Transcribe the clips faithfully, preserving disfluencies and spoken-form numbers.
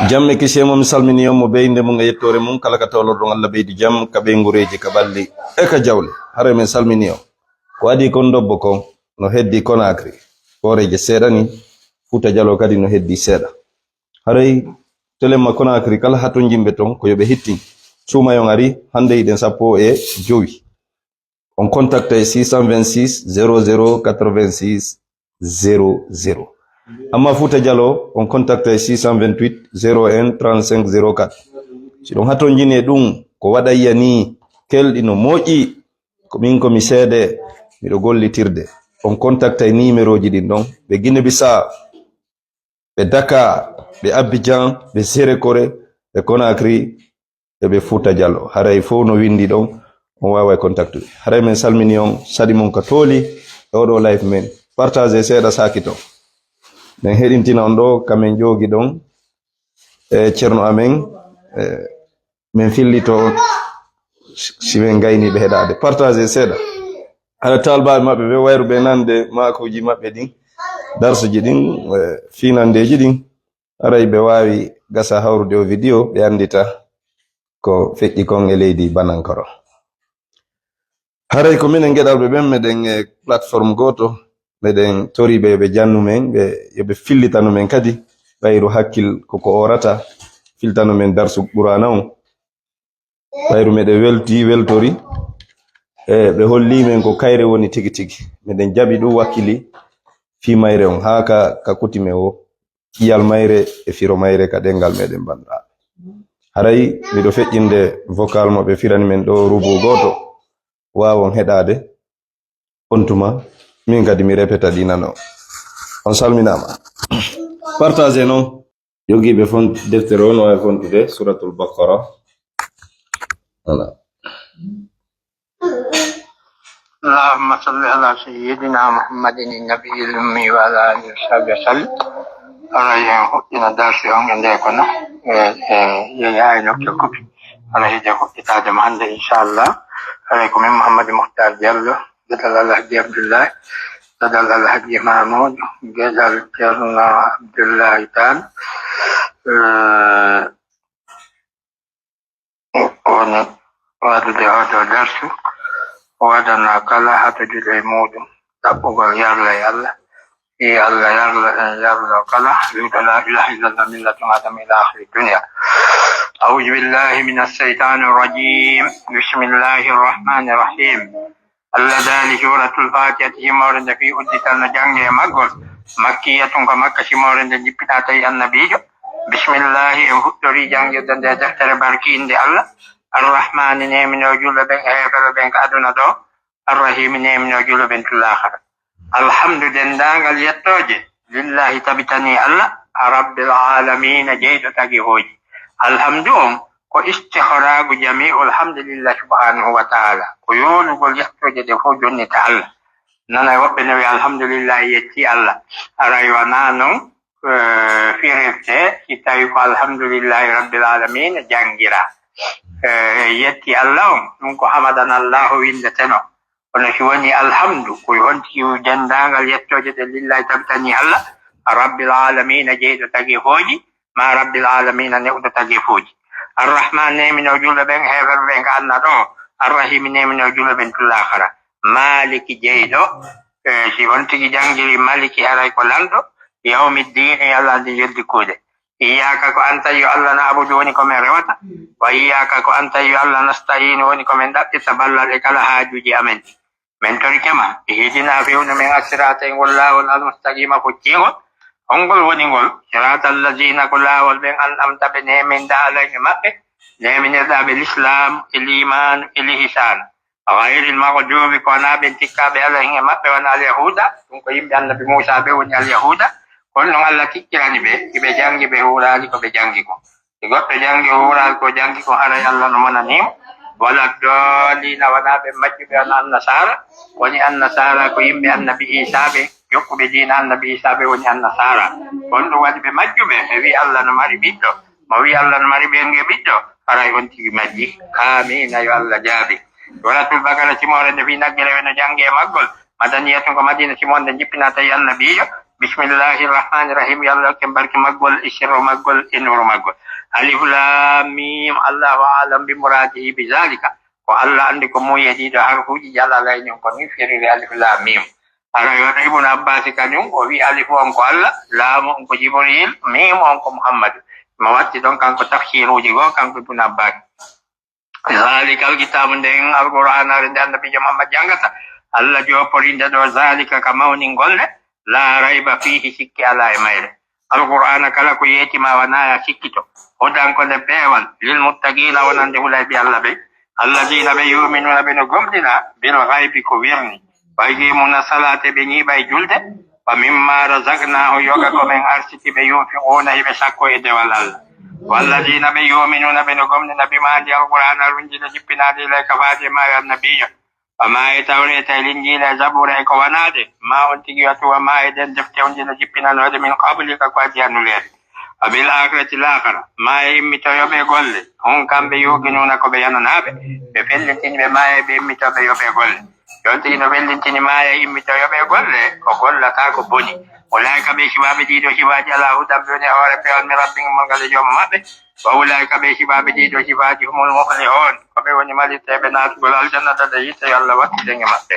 Jam e kisiyee mo, mi salminii on mo bee innde mum e yettoore mum, kala ka tawlorɗon Allah ɓeydu jam ka ɓeynguureeji, ka ɓalli e ka jawle. Haray men salminii on. Ko adii kon ndobbo kon no heddii Conakry. Hooreeje seeɗa ni, Fuuta Jaloo kadi no heddii seeɗa. Haray Telemma Conakry kala hatonjinɓe ton ko yo ɓe hittin. Suumayon arii, hannde hiɗen sappo e jowi. On contactay six cent vingt-six zéro zéro quatre-vingt-six zéro zéro. Amma Fuuta Jaloo, on contactay six cent vingt-huit zéro un trente-cinq zéro quatre. Si ɗon hatonjini e ɗum, ko waɗayya nii, kelɗi no moƴƴi, ko min ko mi seede, miɗo gollitirde. On contactay numéroji ɗin ɗon, ɓe Guinée Bissau, ɓe Dakar, ɓe Abidjan, ɓe Sérékore, ɓe Conakry, e ɓe Fuuta Jaloo. Haray fow no winndi ɗon, on waaway contactude. Haray men salminii on, saɗi mon ka tooli e oɗo live men. Partage seeɗa saaki ton. Men heɗintina on ɗo, ka men joogi ɗon, e ceerno amen, e men fillito on, si men gayni ɓe heɗaade. Partage seeɗa. Hara taalibaaɓe maɓɓe ɓe wayru ɓe nande maakuuji maɓɓe ɗin, darsuji ɗin, e fiinandeeji ɗin. Haray ɓe waawi gasa hawrude o vidéo, ɓe anndita ko feƴƴi kon e leydi Banankoro. Haray ko minen geɗalɓe ɓen, meɗen e plateforme gooto, meɗen toriiɓe yo ɓe jannu men, ɓe, yo ɓe fillitanu men kadi, ɓayru hakkil koko oorata, filtanu men darsu Qur'aana on. Ɓayru meɗen welti, weltori, e ɓe holli men ko kayre woni tigi tigi. Meɗen jaɓi ɗum wakkili fii mayre on, haa ka, ka kuti men o, ƴiyal mayre e firo mayre ka ɗemngal meɗen banndiraaɓe. Haray miɗo feƴƴinde vocal mo ɓe firani men ɗo rubu gooto, waawon heɗaade. On tuma, min kadi mi repeta ɗi nano. On salminaama. Partage non. Jogiiɓe fon-, deftere on waawi fontude Suratul Baqara. Voilà. اللهم صل على سيدنا محمد النبي الأمي وعلى آله وصحبه وسلم. Ala yen huɗɗina darsi on e nde kono, e, e, yeyaay nokkel kupi. Ala hije huɗɗitaade mo hannde, inchallah. Alay ko min Mouhamadou Mouhtar Diallo, geɗal Alhaji Abdoulaye, geɗal Alhaji Mamoudou, geɗal Ceerno Abdoulaye Tall. Eh, woni waɗude oo ɗoo darsu, o waɗana kala hatojuɗo e muuɗum ɗaɓɓugol yarla e Allah. Yo Allah yarla en yarla kala, wi'uɗo لا إله إلا الله من لدن آدم إلى آخر الدنيا. أعوذ بالله من الشيطان الرجيم. بسم الله الرحمن الرحيم. Allah daali Suuratul Faatihati, simoore nde fii uddital no jannge e maggol. Makkiyatun, ko Makka simoore nde jippinaa tawi Annabiijo. Bismillaahi, en fuɗɗorii janngirde nde deftere barkiinde Allah. Arrahmaani, neeminoo juulɓe ɓen e heeferɓe ɓen ka aduna ɗoo. Arrahiimi, neeminoo juulɓe ɓen to laakhara. Alhamdu, denndaangal yettooje, lillaahi, tabitanii Allah, Rabbil aalamiina, jeyɗo tagefooji. Alhamdu on ko istikhraagu jamii'ul hamdi lillaahi subhaanahu wa ta'aalaa. Ko yoolugol yettooje ɗe fow jonnita Allah. Nanay woɓɓe no wi'a, "Alhamdulillaahi, yettii Allah." Aray wanaa non, eh, firirtee, si tawii ko "Alhamdulillaahi Rabbil Aalamiina" janngiraa. Eh, yettii Allah on, ɗum ko "Hamadana Allaahu" winndetenoo. Kono si wonii "Alhamdu", ko honti denndaangal yettooje ɗen lillaahi tabitanii Allah, Rabbil Aalamiina, jeyɗo tagefooji, maa Rabbil Aalamiina, neɗɗo tagefooji. Arrahmaan, neeminoo juulɓe ɓen, heeferɓe ɓen ka aduna ɗoo. Arrahiimi, neeminoo juulɓe ɓen to laakhara. Maaliki, jeyɗo, eh, si on tigi janngiri Maliki, haray ko lanɗo. Yawmi ddiini, Allah andi yeddi kuuɗe. Iyyaaka, ko anta, yo Allah, na'budu, woni ko men rewata. Wa iyyaaka, ko anta, yo Allah, nasta'iinu, woni ko men ɗaɓɓirta ballal e kala haajuuji amen ɗi. Men torike ma, ihdinaa, fewnu men, as-siraata, e ngol laawol, al-mustaqiima, focciingol. Hongol woni ngol? Siraatal laziina, ko laawol ɓen, an'amta, ɓe neeminɗaa, alayhim, e maɓɓe, neeminirɗaa ɓe lislaam, e liimaanu, e lihisaanu. Ghayril maghduubi, ko wanaa ɓen tikkaaɓe alayhim e maɓɓe, wano alyahuuda, ɗum ko yimɓe Annabi Muusaa ɓe woni alyahuuda. Kono ɗum Allah tikkirani ɓe, hiɓe janngi, ɓe huuraali ko ɓe janngi ko. Si goɗɗo janngi, huuraali ko janngi ko, haray Allah no monanii mo. Wala ddooliina, wanaa ɓe majjuɓe, wano annasaara. Woni annasaara ko yimɓe Annabi Iisaa ɓe, jokkuɓe diina Annabi Iisaa ɓe woni annasaara. Kono ɗum waɗi ɓe majjuɓe, ɓe wi'i Allah no mari ɓiɗɗo. Mo wi'i Allah no mari ɓeyngu e ɓiɗɗo, haray on tigi majji. Aamiina, yo Allah jaabi. Suuratul Baqara, simoore nde fii nagge rewe no jannge e maggol. Madaniyatun, ko Madiina simoore nde jippinaa tawi Annabiijo. Bismillahi rahmani rahim. Yo Allah yokke barke maggol, e sirru maggol, e nuru maggol. Alif lam mim. Allahu a'lam bi muradihi bi zalika. Ko Allah anndi ko muuyi e ɗiɗo harfuuji jalalayni on, ko ni firiri alif lam mim. Hara yo Ibnu Abbas kañum o wi alif on ko Allah, laamu on ko Jibril, mim on ko Muhammadu. Mo watti ɗon kanko tafsiruuji goo, kanko Ibnu Abbas. Zalikal kitabu, nden Alqur'aanaare nde Annabiijo Muhammad janngata, Allah jooporinde ɗo zalika ka mawningol nde, la rayba fihi, sikke alaa e mayre. Alqur'aana kala ko yeeti ma wanaa ya sikkito. Hudan ko nde peewal, lil muttaqiina wonande hulayɓe Allah ɓe. Alladina ɓe yuminuna ɓe no gomɗina, bil gaybi ko wirni. Wa yuqimuna salata ɓe ñiiɓa e julde. Wa mimma razaqnahum yoga ko men arsiki ɓe yunfiquna hiɓe sakko e dewal Allah. Walladina ɓe yuminuna ɓe no gomɗina bima andi alqur'ana runjina jippinaade ilayka faade ma yo annabijo. Wa ma e tawreta e linjila e zabura e ko wanaade ma on tigi watu wa ma e ɗen defte on jina jippinanoɗe min qablika ko addi annuleede. Wa bil akhirati lakhara ma e immitoyoɓe golle on kamɓe yuqinuna ko ɓe yananaɓe ɓe fellitini ɓe ma e ɓe immitoɓe yoɓe golle. Yonti ino fellintini ma e immitoyoɓe golle ko gollata ko boni. Ulaika ɓe sibaɓe ɗiɗo sibaji ala hudan ɓe woni hoore pewal mi rabbin mon ngal e jooma maɓɓe. Wa ulaika ɓe sibaɓe ɗiɗo sibaji humul muflihun ko ɓe woni malitteɓe natugol aljanna dada yitte yo Allah wattiden e maɓɓe.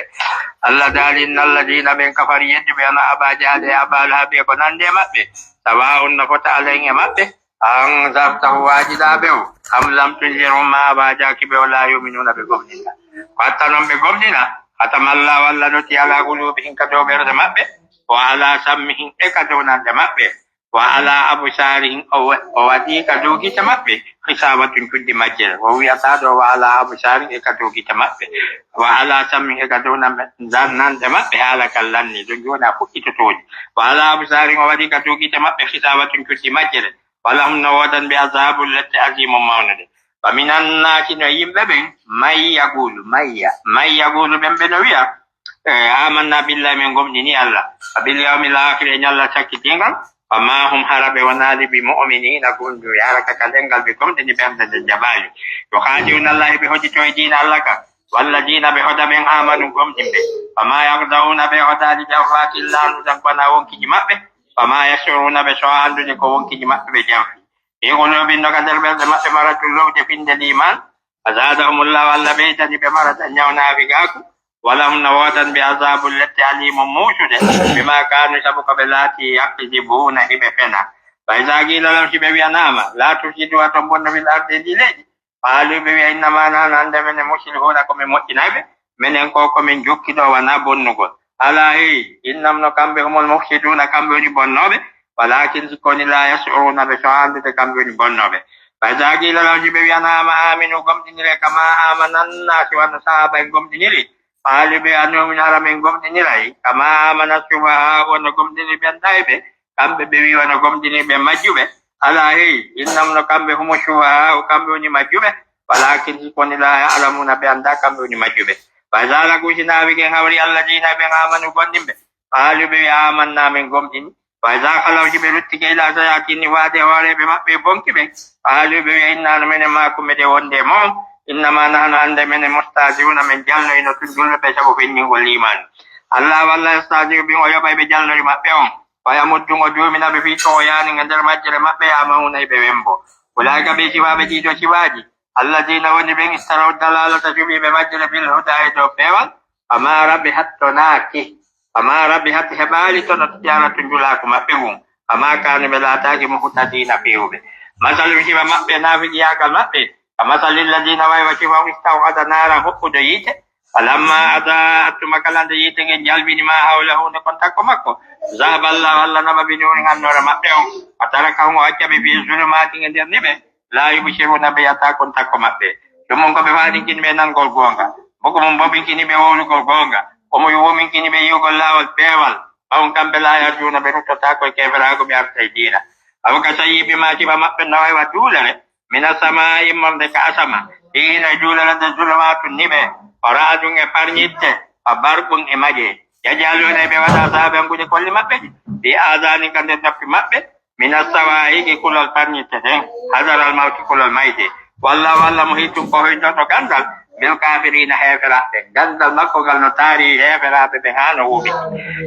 Allah daali inna alladina ɓen kafari yedduɓe ana abajaade e abalahaɓe ko nande e maɓɓe. Sawa on no fota alayn e maɓɓe. Anzartahum waajiɗaa ɓe o am lam tunzirhum ma a waajaaki ɓe o laa yuminuna ɓe gomɗinta. Ko attanon ɓe gomɗina. Hatamallahu Allah noti ala qulubihim ka dow ɓerɗe maɓɓe. Wa ala sammihim e ka dow nanɗe maɓɓe. Wa ala absarihim o waɗi ka dow gite maɓɓe. Hisabatun cuddi majjere o wiyata ɗo wa ala absarihim e ka dow gite maɓɓe. Wa ala sammihim e ka dow nanɗe maɓɓe haala kan lanni ɗo joni a fuɗɗitotoji. Wa ala absarihim o waɗi ka dow gite maɓɓe hisabatun cuddi majjere. Wala hum no woodan ɓe azabul lette azimu mawnude. Wa minan naasi no yimɓe ɓen may yaqulu mayya may yaqulu ɓen ɓe no wiya. E amanna billahi min gomɗini Allah wa bil yawmil akhir e ñalla sakkitingal. Wa ma hum hara ɓe wonaali bi mu'minina gundu yaraka ka lengal ɓe gomɗini ɓernde nde jabaali. Yukhadi'una Allah ɓe hodito e diina Allah kan. Walladina ɓe hoda ɓen amanu gomɗinɓe. Wa ma yakhda'una ɓe hodaali ɓe arrati lanu tan kona wonkiji maɓɓe. Wa ma yashuruna ɓe sowa anndude ko wonkiji maɓɓe ɓe janfi. Fi qulubihim no ka nder ɓerɗe maɓɓe maradun lowde finde liman. Fa zadahumullahu Allah ɓeydani ɓe maradan ñaw naafigaaku. Wala hum no woodan ɓe azabun lette alimun muusude. Bima kanu sabu ko ɓe laati yakzibuna hiɓe fena. Fa iza qila lahum si ɓe wiyanama la tufsidu aton bonno fil ardi e ndi leydi. Qaalu ɓe wiya innama nahnu annde menen muslihuna ko min moƴƴinayɓe. Menen ko ko min jokki ɗo wona bonnugol. Ala hey innam no kamɓe humol mufsiduna kamɓe woni bonnooɓe. Walakin si koni la yashuruna ɓe sowa anndude kamɓe woni bonnooɓe. Fa iza qila lahum si ɓe wiyanama aminu gomɗinire kama amana annasi wano sahaba en gomɗiniri. Qaalu ɓe anumin hara min gomɗiniray kama amana sufaha wano gomɗiniri ɓen ɗayɓe. Kamɓe ɓe wi wano gomɗiniri ɓe majjuɓe. Ala hey innam no kamɓe humo sufaha o kamɓe woni majjuɓe. Walakin si koni la ya'lamuna ɓe annda kamɓe woni majjuɓe. Fa iza laqu si naawi gen hawri alladina ɓen amanu gomɗinɓe. Qaalu ɓe wi amanna min gomɗini. Fa iza khalaw si ɓe ruttike ila sayatini waade hooreɓe maɓɓe bonki ɓen. Qaalu ɓe wi inna no menen maakum meɗen wonde e moon. Innama nahnu annde menen mustahziuna men jalnoyno tun julɓe ɓe sabu fenndingol limaani. Allahu Allah yastahzi'u bihim o yoɓay ɓe jalnori maɓɓe on. Wa yamudduhum o duumina ɓe fii tughyaanihim e nder majjere maɓɓe ya'mahuuna hiɓe wembo. Ulaa'ika ɓe sifaaɓe ɗii ɗoo sifaaji. Alladina woni ɓen istaraw dalalata suɓiiɓe majjere bil huda e dow peewal. Fama rabihat tonaaki. Fama rabihat heɓaali tono tijaratu njulaaku maɓɓe ngun. Fama kaanu ɓe laataaki muhtadina feewuɓe. Masalum sifa maɓɓe naafiqiyaagal maɓɓe. Ka masali alladina waywa sifa istawqada naaran huɓɓude yiite. Falamma adaat tuma kala nde yiite ngen jalbini ma hawlahu nde kon takko makko. Zahaba Allahu Allah naɓa bi nuurihim annoora maɓɓe on. Wa tarakahum o acca ɓe fii zulumaati e nder niɓe. Laa yubsiruna ɓe yata kon takko maɓɓe. Ɗum on ko ɓe faadinkini ɓe nangol goonga. Boko mum bobinkini ɓe wowlugol goonga. Ko mo yuwominkini ɓe yiwgol laawol peewal. Ɓawon kamɓe laa yarjuuna ɓe ruttotaako e keeferaago ɓe arta e diina. Aw ka sayyibi ma sifa maɓɓe no waywa duulere. Mina sama immorde ka asama. Fiihi no e duulere nden zulumaatun niɓe. O ra'adun e parñitte. Wa barqun e maƴe. Yajaluuna e ɓe waɗa saabe angude kolli maɓɓe ɗi. Fi aadaani ka nder noppi maɓɓe. Mina sawaa'iqi kulol parñitte ɗen. Hadaral mawti kulol mayde. Wallahu Allah muhiitun ko hoyɗoɗo ganndal. bil kafirina, heeferaaɓe. Ganndal makko ngal no taari heeferaaɓe ɓe haa no wuuɓi.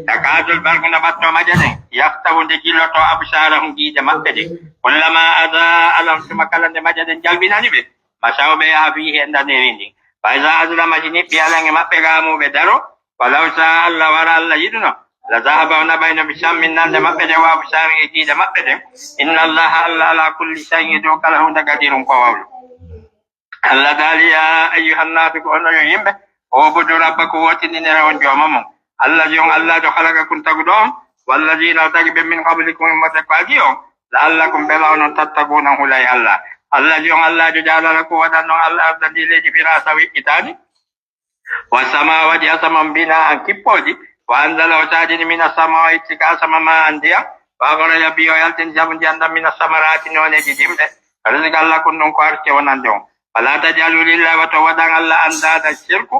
Takadul barku no ɓatto maja ɗen, yahtabu nde jilloto absarahum giide maɓɓe ɗen. Kullama ada alam tuma kala nde maja ɗen jalbinani ɓe, masaw ɓe yaha fiihi e ndaneri ndin. Fa iza aslama si niɓɓi alan e maɓɓe gaamu ɓe daro, walaw sa Allah wara Allah yiɗuno, la zahaba o naɓayno bi sammin nande maɓɓe ɗen wa absarin e giide maɓɓe ɗen. Inna Allah Allah ala kulli shay'in e dow kala huunde qadirun ko wawlo. Allah daali, ya ayyuhan nasu, ko onon yo yimɓe, ubudu rabbakum, wootininira on jooma mon. Allazi on Allah jo halaka kun taguɗo on, wallazina o tagi ɓe min qablikum immorde ko adi on, la'allakum bela onon tattaquna on hulay Allah. Allazi on Allah jo jaalala ko waɗan on Allah arda ndi leydi firasa wiɗɗitani. Wa sama waɗi asaman bina an kippooji, wa anzala o saadini mina sama o itti ka asama ma an ndiyam, wa akhraja bi o yaltini sabu ndiyam ɗam mina samarati nooneeji dimɗe, rizqan lakum ɗum ko arke wonande on. Fala tajalu lillahi, wato waɗan Allah andaadan shirku,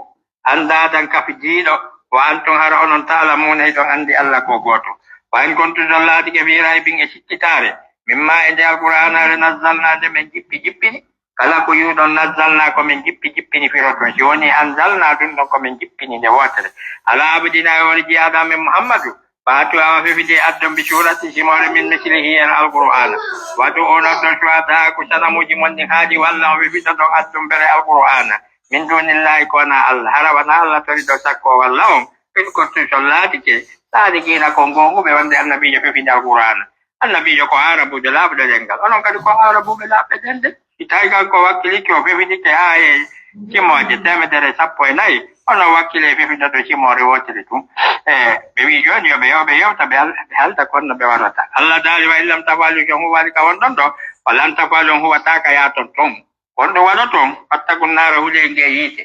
andaadan kafidiiɗo, wa antum hara onon ta'lamuna hiɗon andi Allah ko gooto. Wa in kuntum son laatike fi raybin e sikkitaare, mimma e nde alqur'aanaare nazzalna nde men jippi jippini, kala ko yuɗon nazzalna ko men jippi jippini firoton. Si woni anzalna ɗum ɗon ko men jippini nde wootere. Ala abdina e hoore jiyaaɗo men Muhammadu. Faatu awa fefide addon bi surati simoore min mislihi en alqur'aana. Waɗu onon ɗon shuhada ko sanamuuji mon ɗin haadi walla on fefitoɗon addon bere alqur'aana. Min dunillahi ko wona Allah. Hara wona Allah tori ɗo sakko walla on. In kuntum son laatike. Saadiqiina ko goonguɓe wonde annabiijo fefinde alqur'aana. Annabiijo ko Aarabuujo laaɓuɗo ɗemngal. Onon kadi ko Aarabuuɓe laaɓɓe ɗemɗe. Si tawi kanko wakkilike o fefindike haa e simooje teemedere e sappo e nayi, onon wakkile e fefindoɗo simoore wootere tun. E ɓe wi'i jooni yo ɓe, yo ɓe yewta, ɓe hal-, ɓe haalda kon no ɓe warata. Allah daali, "Wa in lam taf'alu", si on huwaali ka wonɗon ɗo, "wa lan taf'alu", on huwataaka yaaton ton. Wonɗo waɗoton, "fattaqun naara", hulee ngee yiite.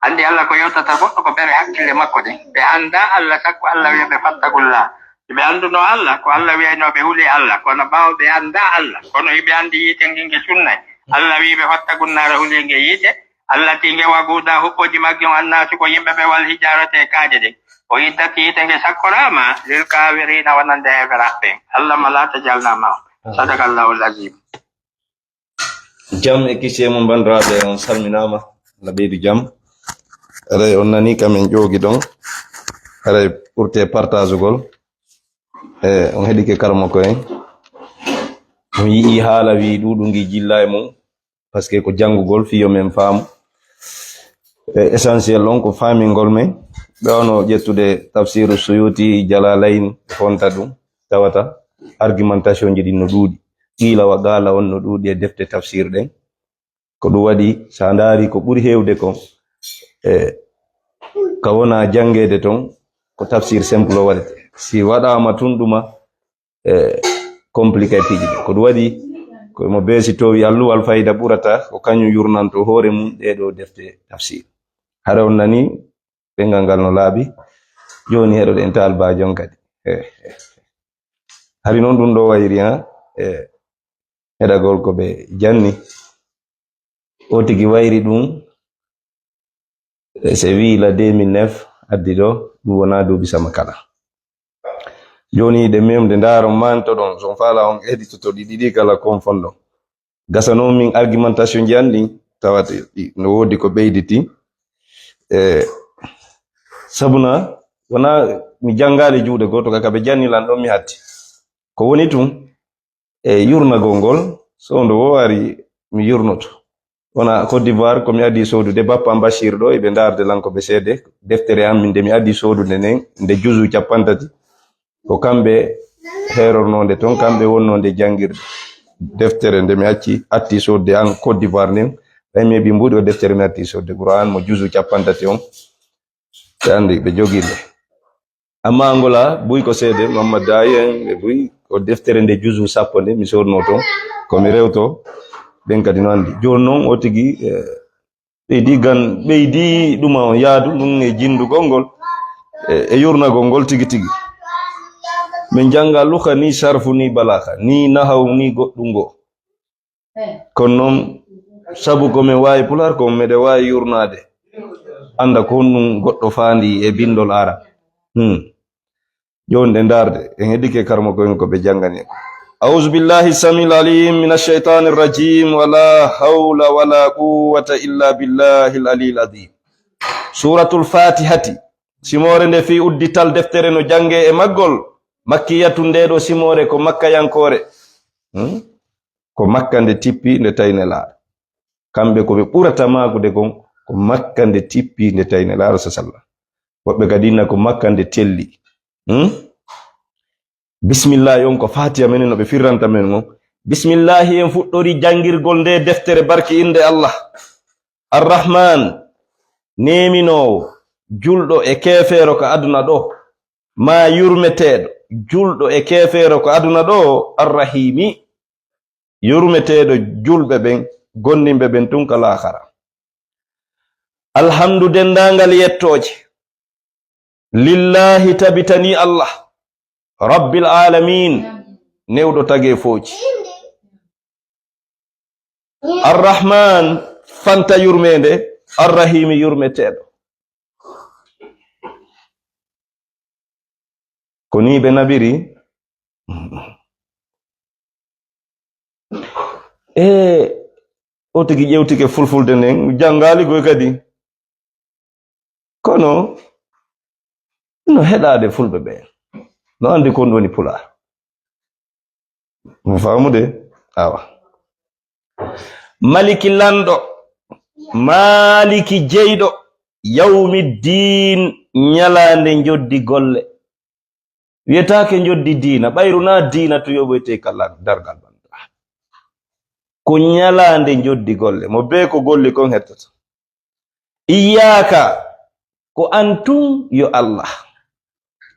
Anndi Allah ko yewtata goɗɗo ko bere hakkille makko ɗen. Ɓe anndaa Allah, sakko Allah wi'a ɓe, "Fattaqullaah." Si ɓe annduno Allah, ko Allah wi'ayno ɓe hulee Allah. Kono ɓaawo ɓe anndaa Allah, kono hiɓe anndi yiite nge, nge sunnay. Allah wi'i ɓe, "Fattaqun naara", hulee nge yiite. Allah ti nge, "Waquuduhaa", huɓɓooji magge on, "annaasu", ko yimɓe ɓe, "wal hijaaratu", e kaaƴe ɗen. "U'iddat", yiite nge sakkoraama, "lil kaafiriina", wonande heeferaaɓe ɓen. Allahumma laa taj'alnaa ma'ahum. Sadaqallaahul aziim. Jam e kisiyee mum, banndiraaɓe, on salminaama. Allah ɓeydu jam. Haray on nanii ka men ƴoogi ɗon. Haray ɓurtee partageugol. E, on heɗike karamoko en. On yi'ii haala wii ɗuuɗu ngi jillaa e mum. Parce que ko janngugol fii yo men faamu. E, essentiel on ko faamingol men. Ɓe wano ƴettude Tafsiiru Suyuuti, Jalaalayn, e fonta ɗum. Tawata argumentation ji ɗin no ɗuuɗi. Qiila wa qaala on no ɗuuɗi e defte tafsir ɗen. Ko ɗum waɗi, so a ndaari ko ɓuri heewde ko, e, ka wona janngeede ton, ko tafsir simple o waɗete. Si waɗaama tun ɗuma, e, compliqué piiji ɗin. Ko ɗum waɗi, ko mo beesi towi alluwal fayda ɓurata, ko kañum yurnanto hoore mum ɗee ɗoo defte tafsir. Hara on nani, ɗemngal ngal no laaɓi. Jooni heɗoɗen taalbaajo on kadi. E, e. Hari noon ɗum ɗo wayri, ha? E, heɗagol ko ɓe janni. O tigi wayri ɗum, e, se wii la deux mille neuf addi ɗo, ɗum wonaa duuɓi sama kala. Jooni ɗe memde ndaaro manto ɗon, so on faala on heɗitoto ɗi ɗiɗi kala kon fonɗo. Gasa noon min argumentation ji an ɗin, tawata ɗi no woodi ko ɓeyditi. E, sabuna, wonaa mi janngaali juuɗe gooto, ka, ka ɓe janni lan ɗon mi hatti. Ko woni tun, e yurnagol ngol, so ndo wo ari mi yurnoto. Wona Côte d'Ivoire, ko mi adii soodude, Bappa Bachir ɗo, eɓe ndaarde lan ko ɓe seede, deftere an min nde mi adii soodude nden, nde juzu cappanɗe tati. Ko kamɓe heerornoo nde ton, kamɓe wonnoo nde janngirde. Deftere nde mi acci, atti soodde an Côte d'Ivoire nden, ɓay mi heɓi mbuuɗi o deftere mi atti soodde Qur'an mo juzu cappanɗe tati on. Ɓe anndi, ɓe jogii nde. Amma Angola, buy ko seede, Mamma Daye en, ɓe buy, ko deftere nde juzu sappo nde, mi soodnoo toon, ko mi rewtoo, ɓen kadi no anndi. Jooni noon, o tigi, eh, ɓeydi gan, ɓeydi ɗuma on yaadu, ɗum e jinndugol ngol, e, e yurnagol ngol tigi tigi. Min jannga luka ni, sarfu ni, balaka ni, nahaw ni, goɗɗum ngo. Kono noon, sabu ko min waawi Pulaar, ko meɗen waawi yurnaade, annda ko honɗum goɗɗo faandi e binndol Arab. Hmm. Jooni ɗe ndaarde, en heddike karamoko en ko ɓe janngani en. أعوذ بالله السميع العليم من الشيطان الرجيم. ولا حول ولا قوة إلا بالله العلي العظيم. Suuratul Faatihati, simoore nde fii uddital deftere no janngee e maggol, makkiyatun, ndee ɗoo simoore ko makkayankoore. Hmm? Ko Makka nde tippi, nde tawi Nelaaɗo. Kamɓe ko ɓe ɓurata maakude kon, ko Makka nde tippi, nde tawi Nelaaɗo sa sallam. Woɓɓe kadi inna ko Makka nde telli. Hmm? Bismillaahi on ko Faatiha menen no ɓe firranta men on. Bismillaahi en fuɗɗori janngirgol nde deftere barki innde Allah. Arrahman, neeminoowo, julɗo e keefeero ka aduna ɗo, maa yurmeteeɗo, julɗo e keefeero ka aduna ɗo, Arrahiimi, yurmeteeɗo julɓe ɓen, gomɗinɓe ɓen tun ka laakara. Alhamdu, denndaangal yettooje, lillaahi, tabitanii Allah, Rabbil aalamiin, neewɗo tageefooji. Arrahman, fanta yurmeende, Arrahiimi, yurmeteeɗo. Ko nii ɓe naɓiri. E o tigi ƴewtike fulfulde nden, janngaali goy kadi. Kono no heɗaade fulɓe ɓe, no anndi kon woni pulaar. Mo faamude? Awa. Maliki lanɗo, Maliki jeyɗo, yawmi diin, ñalaande njoddi golle. Wiyetaake njoddi diina, ɓayru na diina to yoɓoyte kala dargal banndira. Ko ñalaande njoddi golle, mo bee ko golli kon hettata. Iyyaka, ko an tun yo Allah.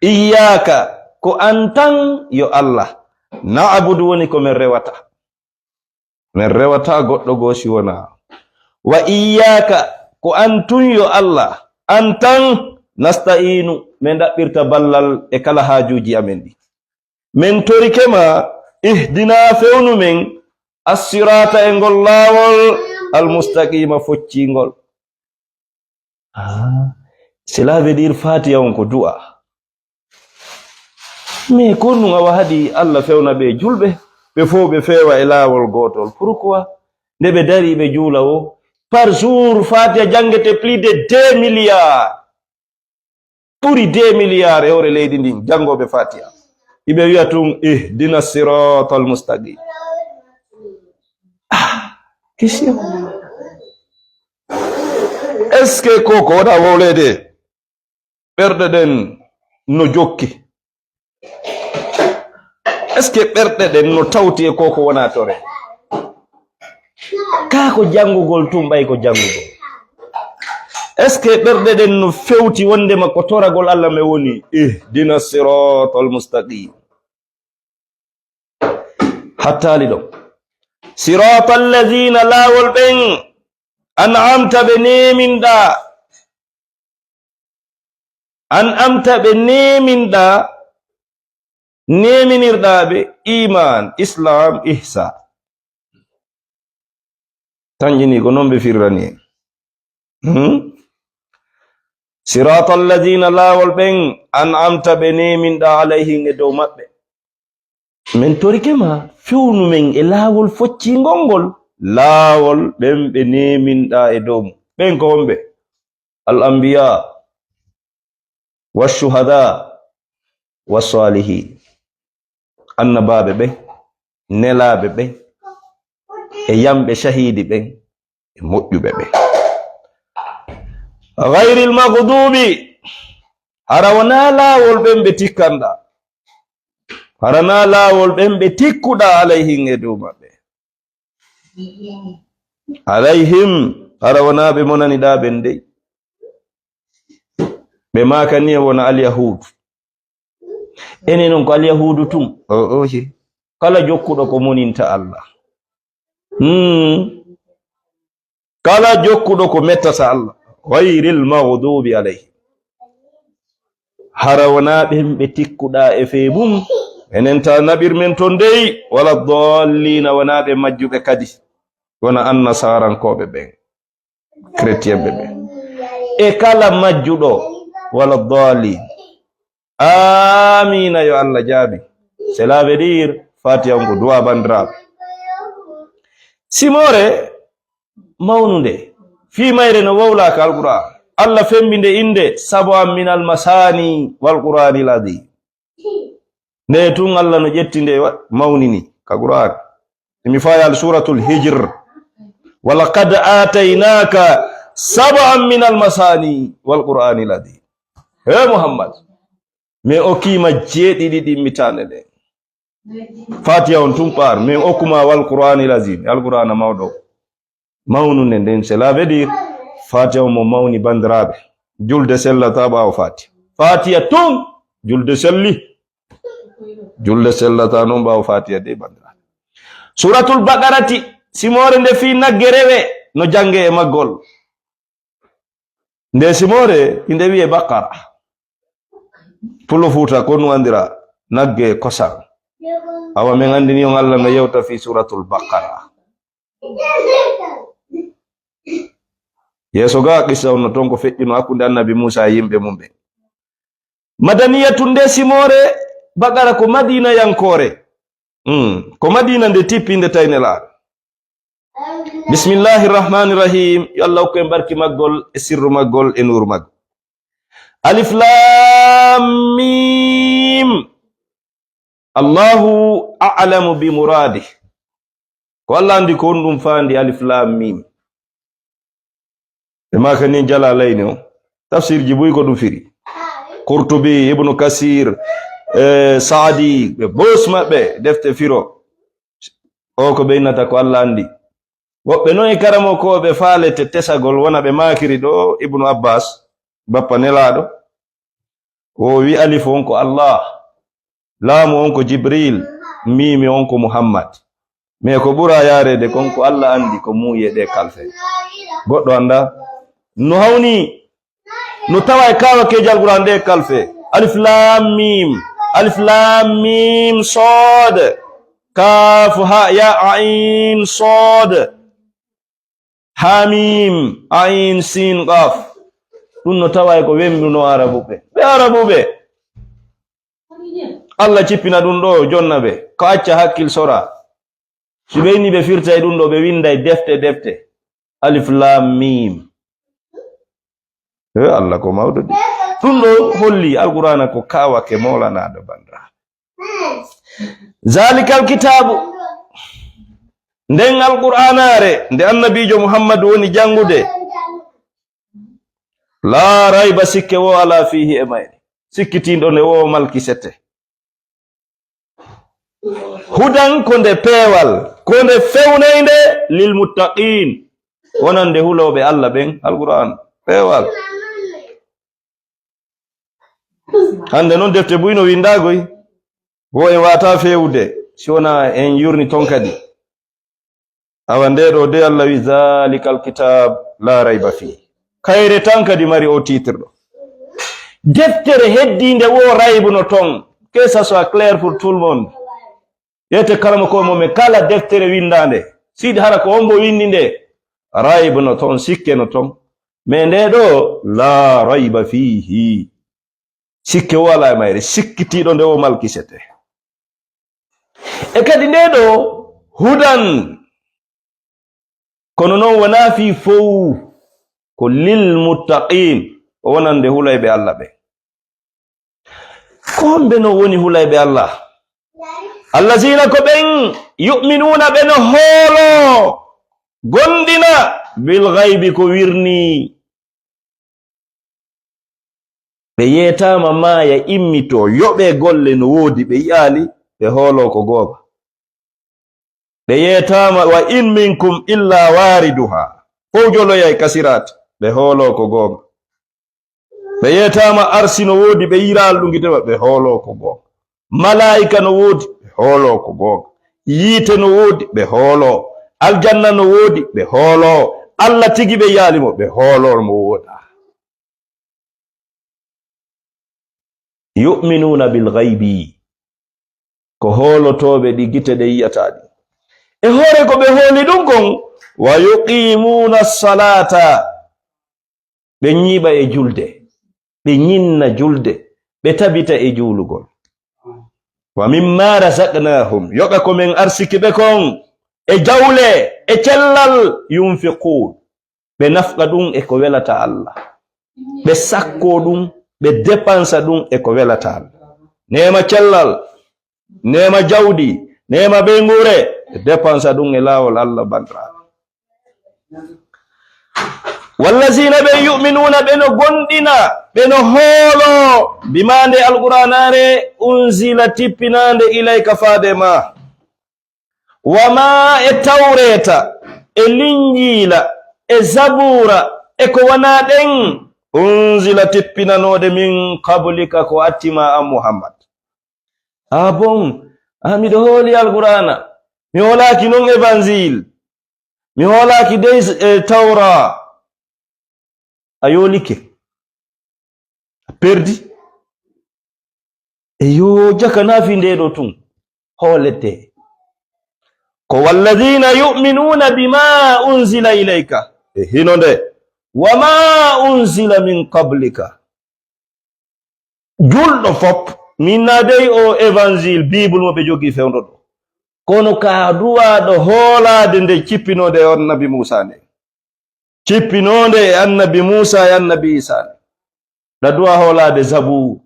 Iyyaka, ko an tan yo Allah. Na'budu woni ko men rewata. Men rewata goɗɗo goo si wonaa. Wa iyyaka, ko an tun yo Allah. An tan nasta'inu, men ɗaɓɓirta ballal e kala haajuuji amen ɗi. Men torike ma, ihdina, fewnu men, assirata, e ngol laawol, almustaqima, foccingol. Ah, cela veut dire Fatiha on ko du'a. Mais ko ɗum awa haɗi Allah fewna ɓe julɓe, ɓe fof ɓe feewa e laawol gootol. Pourquoi? Nde ɓe dari ɓe juula o, par jour, Fatiha janngete plus de deux milliards. Ɓuri deux milliards e hoore leydi ndin, janngooɓe Fatiha. Iɓe wiya tun, "Ihdina siratal mustaqim." Ah, question. Est-ce que ko, ko wona wowleede? Ɓerɗe ɗen no jokki? Est-ce que ɓerɗe ɗen no tawti e ko, ko wona tore? Kaa ko janngugol tun, ɓay ko janngugol. Est-ce que ɓerɗe ɗen no fewti wondema ko toragol Allah men woni? Ihdina siratal mustaqim. Hattaali ɗon. Siratal ladina, laawol ɓen, an'amta, ɓe neeminɗa. An'amta, ɓe neeminɗa, neeminirɗa ɓe iman, islam, ihsan. Tanƴini ko non ɓe firrani en. Hmm? Siratal ladina, laawol ɓen, an'amta, ɓe neeminɗa, alayhim, e dow maɓɓe. Men torike ma, fewnu men e laawol foccingol ngol, laawol ɓen ɓe neeminɗa e dow mum. Ɓen ko homɓe? Al anbiya, wa shuhada, wa salihin. Annabaaɓe ɓen, nelaaɓe ɓen, e yamɓe, shahidi ɓen, e moƴƴuɓe ɓen. Ghayril maghdubi, hara wonaa laawol ɓen ɓe tikkanɗa. Hara na laawol ɓen ɓe tikkuɗa alayhim e dow maɓɓe. Alayhim, hara wonaa ɓe monaniɗa ɓen dey. Ɓe maakani en wona alyahuudu. Enen non ko alyahuudu tun. O, o, si. Kala jokkuɗo ko moninta Allah. Hmm. Kala jokkuɗo ko mettata Allah. Ghayril maghdubi alayhim. Hara wonaa ɓen ɓe tikkuɗa e fee mum. Enen ta naɓir men ton dey. Wala dallina, wonaa ɓe majjuɓe kadi. Wona annasarankooɓe ɓen. Chrétienɓe ɓen. E kala majjuɗo, wala dallin. Amiina, yo Allah jaabi. Cela veut dire, Fatiha on ko du'a, banndiraaɓe. Simoore mawnunde, fii mayre no wowlaaka Alqur'aan. Allah fembi nde innde, sab'an minal masaani wal Qur'aanil aziim. Nde tun Allah no ƴetti nde wa-, mawnini ka Qur'aan. Mi faayal Suuratul Hijr. "Wa laqad aataynaaka sab'an minal masaani wal Qur'aanil aziim." He Muhammad, mi okkiima jeeɗiɗi ɗimmitaande ɗe. Fatiha on tun ɓaar, min okkuma wal Qur'aanil aziim, Alqur'aana mawɗo. Mawnunde nden, cela veut dire, Fatiha on mo mawni, banndiraaɓe. Julde sellataa ɓaawo Fatiha. Fatiha tun, julde selli. Julde sellataa non ɓaawo Fatiha de, banndiraaɓe. Suuratul Baqarati, simoore nde fii nagge rewe, no jannge e maggol. Nde simoore, inde wi'e Baqara. Pullo Fuuta, ko nu anndira nagge kosam. Awa men anndini on Allah no yewta fii Suuratul Baqara. Yeeso ga qissa on no ton ko feƴƴuno hakkunde Annabi Muusa e yimɓe mum ɓen. Madaniyatun, nde simoore Baqara ko Madiinayankoore. Hmm, ko Madiina nde tippi nde tawi Nelaaɗo. Bismillahi rahmani rahim. Yo Allah hokku en barki maggol e sirru maggol e nuuru maggol. Alif Lam Mim. Allahu a'lamu bi muradi. Ko Allah anndi ko honɗum faandi Alif Lam Mim. Ɓe maaka ni Jalalayni o. Tafsirji buy ko ɗum firi. Qurtubi, Ibnu Kasir, eh, Saadi, ɓe bos maɓɓe defte firo. O ko ɓe innata ko Allah anndi. Woɓɓe noon e karamokooɓe faalete tesagol wona ɓe maakiri ɗo Ibnu Abbas, bappa Nelaaɗo. O wi alif on ko Allah, laamu on ko Jibril, miimi on ko Muhammad. Mais ko ɓura yaareede kon ko Allah anndi ko muuyi e ɗe kalfe. Goɗɗo annda no hawni, no tawa e kaawakeeji Alqur'aan ɗe kalfe. Alif Lam Mim, Alif Lam Mim Sod, Kaf Ha Ya Ain Sod. Hamim, Ain, Sin, Qaf. Ɗum no tawa e ko wembuno Arabuɓe. Ɓe Arabuɓe. Allah cippina ɗum ɗo, jonna ɓe. Ko acca hakkil sora. Si ɓe inni ɓe firta e ɗum ɗo, ɓe winda e defte, defte. Alif Lam Mim. E Allah ko mawɗo de. Ɗum ɗo holli Alqur'aana ko kawake mawlanaaɗo bandira. Zalikal kitaabu. Nden Alqur'aanaare, nde Annabiijo Muhammadu woni janngude. Laa rayba, sikke wo alaa fiihi e mayre. Sikkitiiɗo nde wo malkisete. Hudan ko nde peewal, ko nde fewnaynde lil muttaqiin. Wonande hulooɓe Allah ɓen, Alqur'aan, peewal. Hannde noon defte buy no winndaagoy, wo en waata feewude, si wonaa en yurni toon kadi. Awa ndee ɗoo de Allah wi, "Zalikal kitab la rayba fii." Kayre tan kadi mari o titre ɗo. Deftere heddiinde wo raybu no toon. Que ça soit clair pour tout le monde. Ete karama ko mo men kala deftere winndaande. Siidi hara ko on mbo winndi nde. Raybu no toon, sikke no toon. Mais ndee ɗoo, la rayba fiihi. Sikke wo alaa e mayre, sikkitiiɗo nde wo malkisete. E kadi ndee ɗoo hudan, kono noon wonaa fii fow, ko lil muttaqiin, ko wonande hulayɓe Allah ɓe. Ko homɓe no woni hulayɓe Allah? Allaziina ko ɓen yu'minuuna ɓe no hooloo, gondina bil gaybi ko wirnii. Ɓe yeetaama maaya immitoo, yoɓee golle no woodi, ɓe yi'aali, ɓe hooloo ko goonga. Ɓe yeetaama, "Wa in minkum illa waariduha." Fow joloyay ka siraati, ɓe hooloo ko goonga. Ɓe yeetaama arsi no woodi, ɓe yi'aali ɗum gite maɓɓe, ɓe hooloo ko goonga. Malaa'ika no woodi, ɓe hooloo ko goonga. Yiite no woodi, ɓe hooloo. Aljanna no woodi, ɓe hooloo. Allah tigi ɓe yi'aali mo, ɓe hooloo mo woodaa. Yu'minuuna bil gaybi, ko hoolotooɓe ɗi gite ɗe yi'ataa ɗi. E hoore ko ɓe hooli ɗum kon, "wa yuqiimuuna salaata," ɓe ñiiɓa e julde, ɓe ñinna julde, ɓe tabita e juulugol. Wa mimma razaqnahum, yoɓa ko men arsiki ɓe kon, e jawle, e cellal, yunfiqun, ɓe nafqa ɗum e ko welata Allah, ɓe sakko ɗum, ɓe dépensa ɗum e ko welata Allah. Neema cellal, neema jawdi, neema ɓeynguure, ɓe dépensa ɗum e laawol Allah, banndiraaɓe. Wallazina ɓe yu'minuna, ɓe no gondina, ɓe no hoolo, bima nde Alqur'aanaare, unzila tippinaande ilayka faade ma. Wa ma e Tawreeta, e Linjiila, e Zabuura, e ko wonaa ɗen, unzila tippinanooɗe min qablika ko atti ma an Muhammad. Ah bon, ah, miɗo hooli Alqur'aana, mi hoolaaki non Evanjil, mi hoolaaki dey, eh, Tawra. A yoolike. A perdi. E yo jaka nafi nde ɗo tun. Hoolete. Ko walladina yu'minuna bima unzila ilayka. E hino nde. Wa ma unzila min qablika. Julɗo fop, min na dey o Evanjil, Bible mo ɓe jogii fewndo ɗo. Kono ka duwaaɗo hoolaade nde cippinoonde e on Nabi Muusa nde. Cippinoonde e Annabi Muusa e Annabi Isa nde. Ɗa duwa hoolaade Zabuur.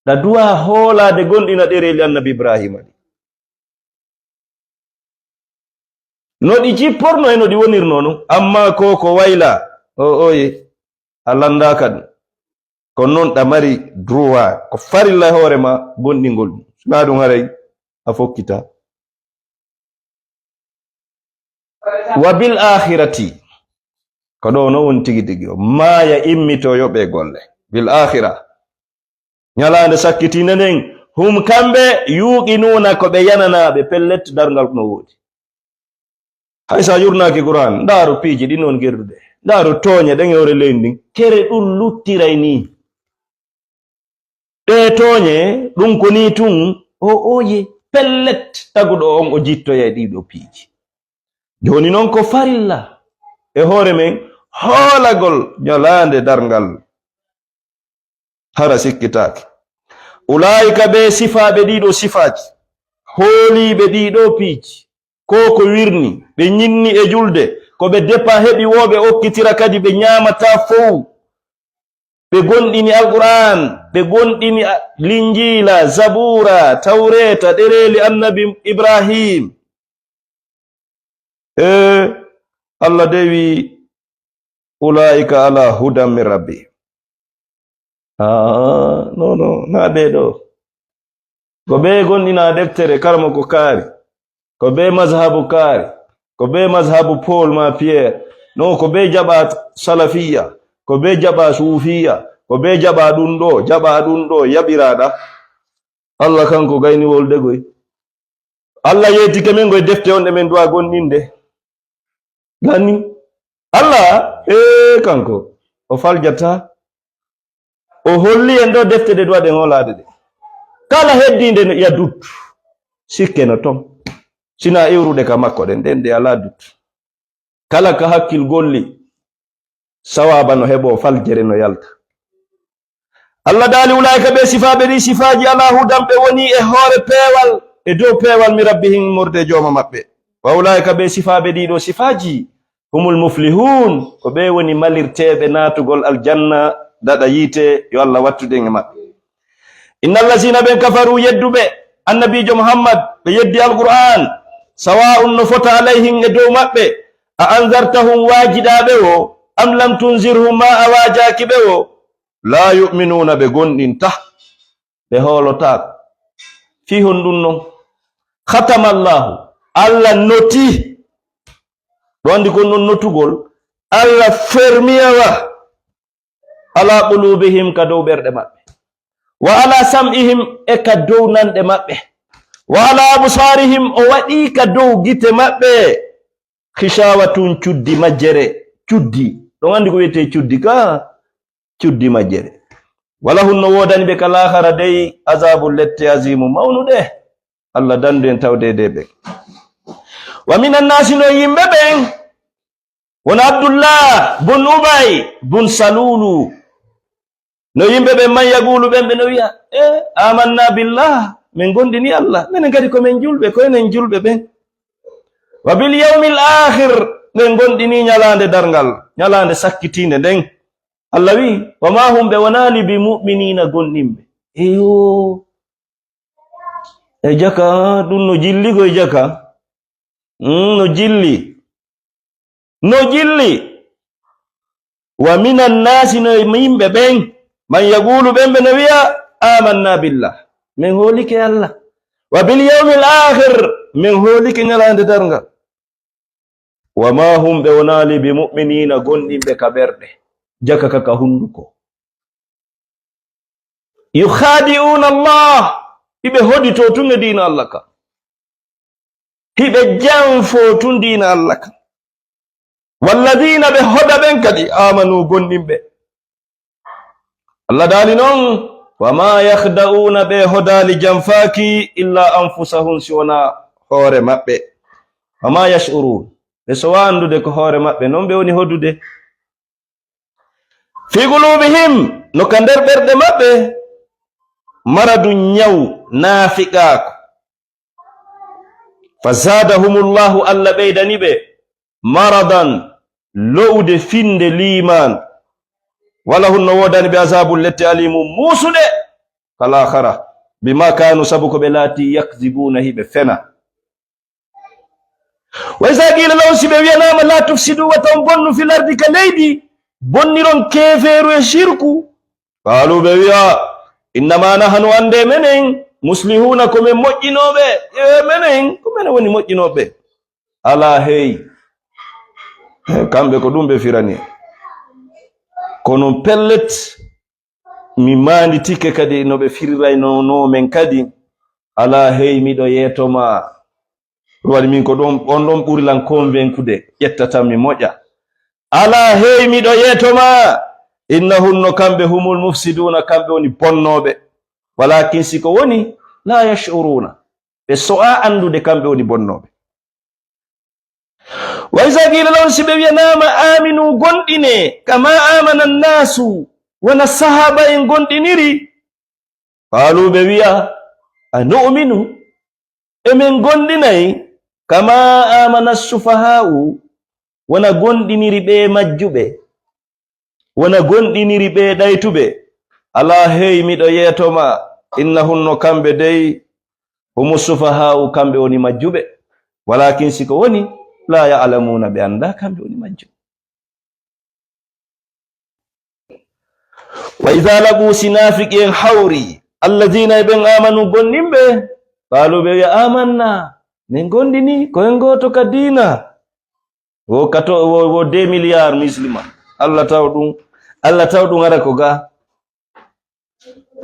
Ɗa duwa hoolaade gonɗina ɗereeli Annabi Ibrahima ɗi. No ɗi cipporno e no ɗi wonirno non. Amma ko ko wayla, o oye, a landaaka ɗum. Ko non ɗa mari droit, ko farilla e hoore ma gonɗingol ɗum. Sinaa ɗum haray a fokkita. Wa bil akhirati. Ko ɗo no woni tigi tigi o. Maaya immito yoɓe golle. Bil akhira. Ñalaande sakkitiinde nden, hum kamɓe, yuuqinuuna ko ɓe yananaaɓe, pellet, darngal no woodi. Hay so a yurnaaki Qur'aan, ndaaru piiji ɗin on gerdude. Ndaaru tooñe ɗen e hoore leydi ndin. Kere ɗum luttiray nii. Ɗee tooñe, ɗum ko nii tun, o oye, pellet, taguɗo on o jittoya e ɗii ɗoo piiji. Jooni non ko farilla e hoore men hoolagol ñalaande darngal. Hara sikkitaaki. Ulaa'ika ɓe sifaaɓe ɗii ɗoo sifaaji, hooliiɓe ɗii ɗoo piiji, ko ko wirni, ɓe ñinni e julde, ko ɓe depa heɓi woo ɓe okkitira kadi ɓe ñaamataa fow. Ɓe gonɗini Alqur'aan, ɓe gonɗini a-, Linjiila, Zabuura, Tawreeta, ɗereeli Annabi Ibrahim. Ee, Allah de wi, "Ulaa'ika ala hudan min rabbi." Ah, non, non, na ɓee ɗoo. Ko ɓe gonɗina deftere karamoko kaari, ko ɓe mazhabu kaari, ko ɓe mazhabu Paul ma Pierre, non ko ɓe jaɓa salafiya, ko ɓe jaɓa suufiya, ko ɓe jaɓa ɗum ɗo, jaɓa ɗum ɗo, yaɓiraɗa. Allah kanko gayni wolde goy. Allah yeetike men goy defte on ɗe men duwa gonɗinde. Gani Allah, ee, kanko, o faljata. O holli en ɗo defte ɗe duwaɗen hoolaade ɗe. Kala heddiinde no iya dut, sikke no ton. Sina iwruɗe ka makko ɗen, ɗen ɗe alaa dut. Kala ka hakkil golli, sawaaba no heɓo, faljere no yalta. Allah daali, "Ulaa'ika ɓe sifaaɓe ɗi sifaaji ala hudan, ɓe woni e hoore peewal, e dow peewal mi rabbihim immorde e jooma maɓɓe." Wa ulaa'ika ɓe sifaaɓe ɗi ɗo sifaaji, humul muflihun, ko ɓe woni malirteeɓe naatugol aljanna, daɗa yiite, yo Allah wattude en e maɓɓe. Innal lazina ɓen kafaru yedduɓe Annabiijo Muhammad, ɓe yeddi Alqur'aan, sawa'un no fota alayhim e dow maɓɓe, a anzartahum waajiɗaa ɓe wo, am lam tunzirhum ma a waajaaki ɓe wo, laa yu'minuuna ɓe gonɗinta, ɓe hoolotaako. Fii honɗun non? Khatama Allaahu, Allah noti, ɗo anndi kon non notugol, Allah fermiyawa, ala qulubihim, ka dow ɓerɗe maɓɓe, wa ala sam'ihim, e ka dow nanɗe maɓɓe, wa ala absarihim, o waɗi ka dow gite maɓɓe, khishawa tun cuddi majjere, cuddi, ɗon anndi ko wiyetee cuddi ka, cuddi majjere. Wala hunno woodani ɓe ka laahara dey, azabu lette azimu mawnuɗe. Allah dandu en tawde de ɓe. Wa minan naasi, no yimɓe ɓen, won Abdullah bun Ubay bun Salulu. No yimɓe ɓen man yagulu ɓen, ɓe no wiya, "E, amanna billah, Min ngonɗini Allah. Minen kadi ko min julɓe, ko enen julɓe ɓen. Wa bil yawmil akhir, min ngonɗini ñalaande darngal, ñalaande sakkitiinde nden. Allah wi, "Wa ma hum, ɓe wonaali, bi mu'minina, gonɗinɓe." Eyo. E jaka, ɗum no jilli ko e jaka. Mm, no jilli. No jilli. Wa minan nasi, no e yimɓe ɓen, man yaqulu, ɓen ɓe no wiya, "Amanna billah." Min hoolike Allah. Wa bil yawmil akhir, min hoolike ñalaande darngal. Wa ma hum, ɓe wonaali, bi mu'minina, gonɗinɓe ka ɓerɗe, jaka ka ka hunduko. Yukhadi'una Allah, hiɓe hodito tun e diina Allah ka. Hiɓe janfo tun diina Allah ka. Walladina, ɓe hoda ɓen kadi, amanu, gonɗinɓe. Allah daali non, "Wa ma yakhda'una", ɓe hodaali janfaaki, "illa anfusahum", si wona hoore maɓɓe. "Wa ma yash'urun", ɓe sowa anndude ko hoore maɓɓe non ɓe woni hodude. "Fi qulubihim", no ka nder ɓerɗe maɓɓe, "maradun", ñaw, naafiqaaku. "Fa zadahumullahu", Allah ɓeydani ɓe, "maradan", lo'ude finde liimaan. "Wa lahum", no woodani ɓe, "azabun", lette, "alimun", muusuɗe, "kal akhira", "bima kanu", sabu ko ɓe laati, "yakdhibuna", hiɓe fena. "Wa iza qila lahum", si ɓe wiyanaama, "La tufsidu", wata on bonnu, "fil ardi", ka leydi, bonniron keefeeru e shirku. Qaalu, ɓe wiya, "Innama nahnu", annde menen, "muslihuna", ko men moƴƴinooɓe, e menen, ko menen woni moƴƴinooɓe. Alaa hey, kamɓe ko ɗum ɓe firani. Kono pellet, mi maanditike kadi no ɓe firiraynoo men kadi. Alaa hey, miɗo yeeto ma. Ɗum waɗi min ko ɗon, on ɗon ɓuri lan convaincude, ƴettatan mi moƴƴa. Alaa hey, miɗo yeeto ma, "innahum", no kamɓe, "humul mufsiduna", kamɓe woni bonnooɓe. Walakin, si ko woni, "la yash'uruna", ɓe so'a anndude kamɓe woni bonnooɓe. "Wa iza qila lahum", si ɓe wiyanaama, "aminu", gonɗine, "kama amana nnasu", wona sahaaba en gonɗiniri, Qaalu, ɓe wi'a, "A nu'minu, e men gondinay, kama amana sufaha'u, wona gondiniri ɓe majjuɓe, wona gondiniri ɓe ɗaytuɓe. Alaa, hey, miɗo yeeto ma, innahum, no kamɓe dey, humu sufaha'u, kamɓe woni majjuɓe. Walakin, si ko woni, la ya'lamuna, ɓe anndaa kamɓe woni majjuɓe." Wa iza laqu, si naafiqi en hawri, allazina, e ɓen, amanu, gomɗinɓe, qaalu, ɓe wi'a, "Amanna, min gondini, ko en gooto ka diina." Wo kato, wo, wo deux milliards musulman. Allah taw ɗum, Allah taw ɗum ara ko ga.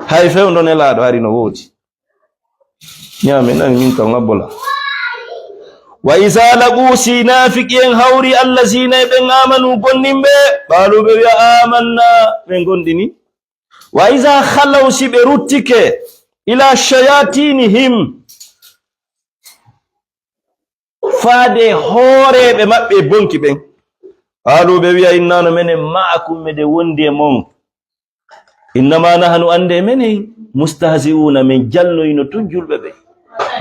Hay fewndo Nelaaɗo hari no woodi. Ñaamen, nani min kam ngabbola. Wa iza laqu, si naafiqi en hawri, allazina, e ɓen, amanu, gomɗinɓe, qaalu, ɓe wi'a, "Amanna, ɓe gomɗini." Wa iza khalaw, si ɓe ruttike, ila shayatinihim, faade hooreeɓe maɓɓe e bonki ɓen. Qaalu, ɓe wi'a, "Inna, no menen, ma'akum, meɗen wondi e mon. Innama nahnu, annde menen, mustahzi'una, men jalnoyino tun julɓe ɓe.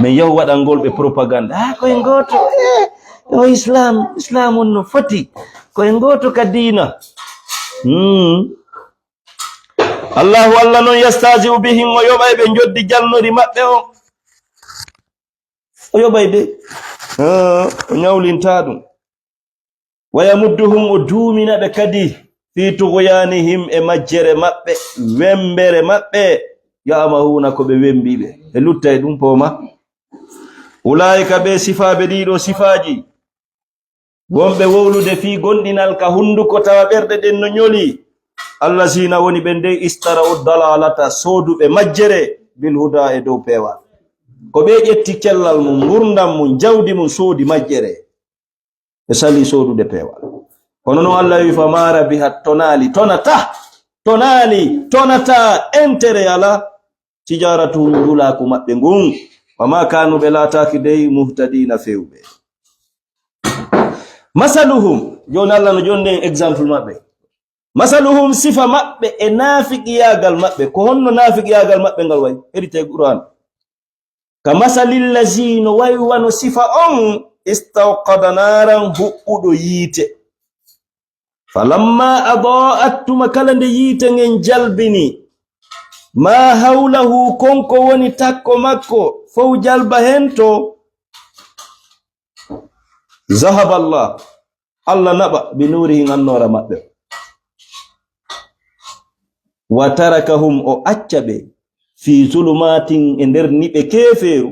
Men yahu waɗangol ɓe propagande. Ah, ko en gooto, eh, o Islam, Islam on no foti. Ko en gooto ka diina." Hmm. Allahu, Allah non, yastahzi'u bihim, o yoɓay ɓe njoddi jalnori maɓɓe on. O yoɓay ɓe. Ah, o ñawlinta ɗum. Wa yamudduhum, o duumina ɓe kadi, fi tughyanihim, e majjere maɓɓe, wembere maɓɓe, ya'mahuna, ko ɓe wembiiɓe. Ɓe luttay ɗum pooma. Ulaa'ika, ɓe sifaaɓe ɗiɗo sifaaji, wonɓe wowlude fii gomɗinal ka hunduko, tawa ɓerɗe ɗen no ñoli. Allazina, woni ɓen dey, ishtaraw dalalata, sooduɓe majjere, bil huda, e dow peewal. Ko ɓe ƴetti cellal mum, ngurndan mum, jawdi mum, soodi majjere. Ɓe sali soodude peewal. Kono non Allah wi, "Fama rabihat", tonaali, tonata, tonaali, tonata, intérêt alaa, tijaratuhum, njulaaku maɓɓe ngun. Wama kanu, ɓe laataaki dey, muhtadina, feewɓe. Masaluhum, jooni Allah no jonni en exemple maɓɓe. Masaluhum, sifa maɓɓe e naafiqiyaagal maɓɓe, ko honno naafiqiyaagal maɓɓe ngal wayi? Heɗitee Qur'an. Ka masalil lazi, no wayi wano sifa on, istawqada naaran, huɓɓuɗo yiite. Falamma adaa'at, tuma kala nde yiite ngen jalbini, ma hawlahu, kon ko woni takko makko, fow jalba hen to, zahaba Allah, Allah naɓa, bi nuurihim, annoora maɓɓe. Wa tarakahum, o acca ɓe, fi zulumatin, e nder niɓe keefeeru,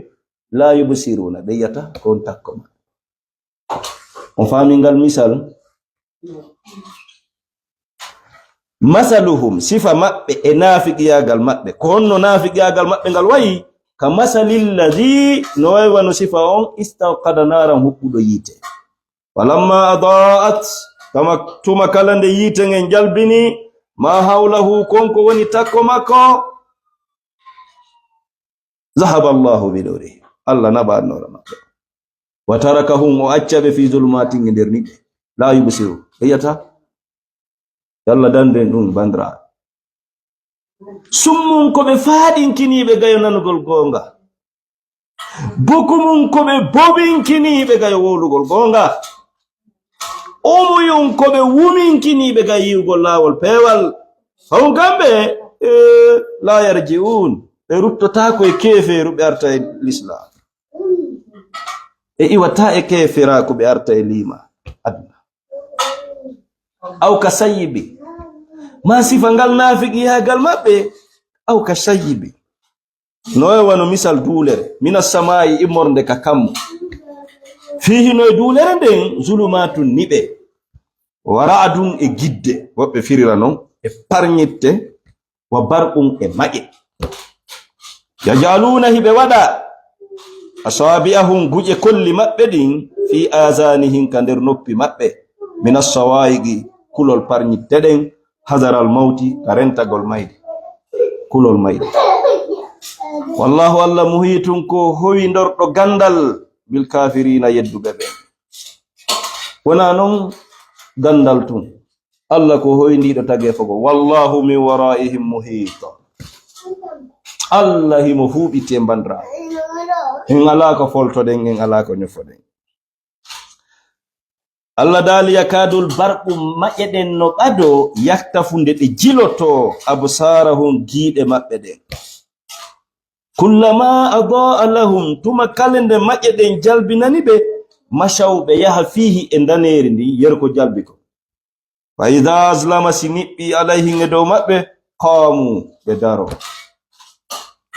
la yubsiruna, ɓe yiyata ko on takko maɓɓe. On faami ngal misal? Masaluhum, sifa maɓɓe e naafiqiyaagal maɓɓe. Ko honno naafiqiyaagal maɓɓe ngal wayi? Ka masalil ladhi, no wayi wano sifa on, istawqada naaran, huɓɓuɗo yiite. Falamma adaa'at, tama, tuma kala nde yiite ngen jalbini, ma hawlahu, kon ko woni takko makko, zahaba Allahu bi nurihim. Allah naɓa annoora maɓɓe. Wa tarakahum, o acca ɓe fi zulumatin e nder niɓe. La yubsiru. Ɓe yiyata. Yalla danden ɗum, bandira. Summun, ko ɓe faaɗinkiniiɓe gayo nanugol goonga. Bukumun, ko ɓe bobinkiniiɓe gayo wowlugol goonga. Umuyun, ko ɓe wuminkiniiɓe gayo yi'ugol laawol peewal. Fawun kamɓe, e, la yarji'un. Ɓe ruttotaako e keefeeru, ɓe arta e lislaam. Ɓe iwata e keeferaaku, ɓe arta e liima aduna. Aw ka sayyibi. Ma sifa ngal naafiqiyaagal maɓɓe, aw ka sayyibi. No e wano misal duulere, mina samaa'i, immorde ka kammu. Fiihi, no e duulere nden, zulumaatun, niɓe. Wa ra'adun, e gidde, woɓɓe firira non, e parñitte, wa barqun, e maƴe. Yaj'aluuna, hiɓe waɗa, asaabi'ahum, guƴe kolli maɓɓe ɗin, fi aazaanihim, ka nder noppi maɓɓe, mina sawaa'iqi, kulol parñitte ɗen, hazaral mawti, ka rentagol mayde, kulol mayde. Wallaahu, Allah, muhiitun, ko howindorɗo ganndal, bil kaafiriina, yedduɓe ɓe. Wonaa non ganndal tun. Allah ko hoyndiiɗo tageefo goo. Wallaahu min waraa'ihim muhiit. Allah himo huuɓiti e mbandiraaɓe. En alaa ko foltoɗen, en alaa ko ñofoɗen. Allah daali, yakaadul barqu, maƴe ɗen no ɓadoo, yaktafu, nde ɗe jilotoo, absaarahum, giiɗe maɓɓe ɗen. Kullamaa adaa lahum, tuma kala nde maƴe ɗen jalbinani ɓe, mashaw, ɓe yaha, fiihi, e ndaneeri ndin, yeru ko jalbi kon. Fa idaa azlama, si niɓɓii, alayhim, e dow maɓɓe, qaamu, ɓe daroo.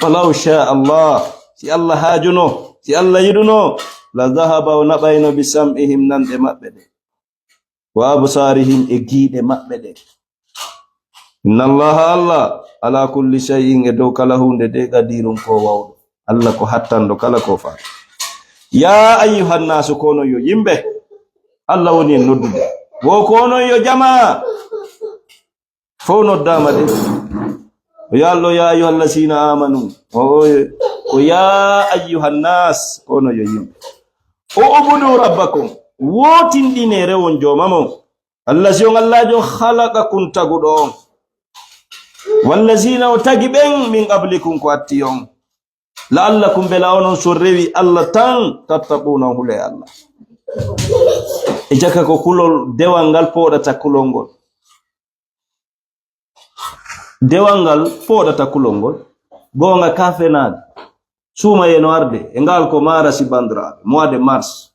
Walaw shaa Allah, si Allah haajuno, si Allah yiɗuno, la zahaba, o naɓayno, bi sam'ihim, nanɗe maɓɓe ɗen, wa absaarihim, e giiɗe maɓɓe ɗen. Inna Allaha, Allah, ala kulli shay'in, e dow kala huunde de, qadiirun, ko waawɗo. Allah ko hattanɗo kala ko faati. Yaa ayyuhan naasu, ko onon yo yimɓe. Allah woni en noddude. Wo ko onon yo jamaa. Fow noddaama de. O yaa Allah, yaa ayyuhal laziina aamanu. O, o, ko yaa ayyuhan naas, ko onon yo yimɓe. O ubudu rabbakum. Wootinɗinee rewon jooma mon. Allazi, on Allaajo, khalaqakum, taguɗo on. Wallaziina, o tagi ɓen, min qablikum, ko atti on. La'allakum, bela onon so rewi Allah tan, tattaquuna, on hule Allah. E jaka ko kulol, dewal ngal pooɗata kulol ngol. Dewal ngal pooɗata kulol ngol. Goonga ka fenaani. Suumayee no arde. E ngal ko maarasi, bandiraaɓe. Mois de mars.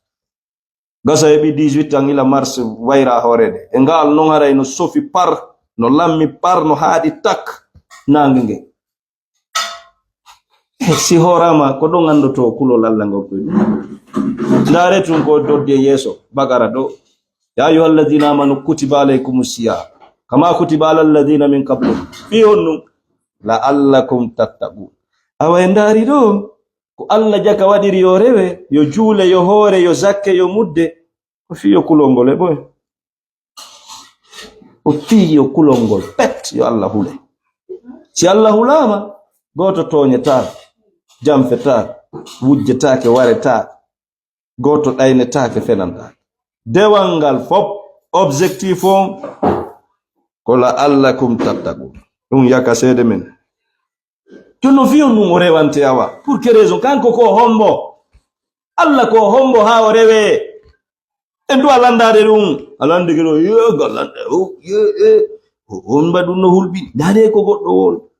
Gasa heɓi dix-huit ans, ila mars wayra hooreede. E ngal non haray no sofi par, no lammi par, no haaɗi tak, naange nge. Eh, si hooraama, ko ɗon anndotoo kulol Allah ngol koy ɗum. Ndaare tun ko doddi e yeeso, Bakara ɗo. Ya ayyuhal ladina amanu kutiba alaykumus siyam, kama kutiba alal ladina min qablikum. Fii honɗum? La'allakum tattaqun. Awa en ndaari ɗo, ko Allah jaka waɗiri yo rewe, yo juule, yo hoore, yo zakke, yo mudde. Ko fii yo kulol ngol e ɓoye. Ko fii yo kulol ngol pet, yo Allah hule. Si Allah hulaama, gooto tooñetaake, janfetaake, wujjetaake, waretaake, gooto ɗaynetaake, fenantaake. Dewal ngal fop, objectif on, ko la'allakum tattaqun. Ɗum yaka seede men. Jooni non fii honɗun o rewante awa? Pour quelle raison? Kanko ko hombo? Alla ko hombo haa o rewee? En duwaa landaade ɗun. A landike ɗoo, yee, gallande, o, yee, e, o, on mbaɗi ɗun no hulɓini. Ndaaree ko goɗɗo woo.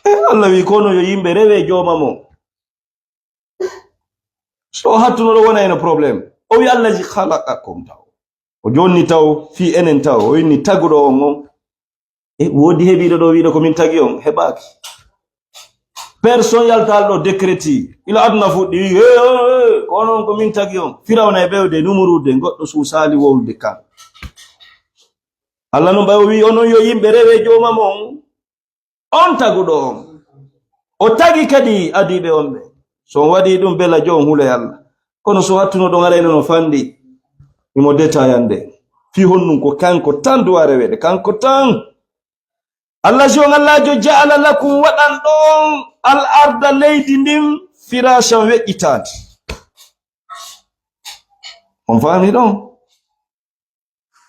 E, Alla wi'i, kono yo yimɓe rewee jooma mon. So o hattuno ɗoo wona eno problème. O wi'i, "Allazi khalaqakum" taw. O jonni taw, fii enen taw. O inni taguɗo on on. E, woodi heɓiiɗo ɗoo wi'uɗo ko min tagi on? Heɓaaki. Personne yaltaali ɗoo décréti. Ila aduna fuɗɗi, wi'i, "He, he, he, ko onon ko min tagi on." Firawna e ɓewde, Numuruude, goɗɗo suusaali wowlude kan. Alla non ɓay o wi'i, "Onon yo yimɓe rewee jooma mon." On taguɗo on. O tagi kadi adiiɓe on ɓe. So on waɗii ɗun, bela jo on hulay Alla. Kono so hattuno ɗon, arayno no fanɗi. Imo deta yande. Fii honɗun ko kanko tan duwaa reweede, kanko tan. Alla si on Allaajo ja'ala lakum waɗan ɗon al arda leydi ndin firashan weƴƴitaandi. On faami ɗon?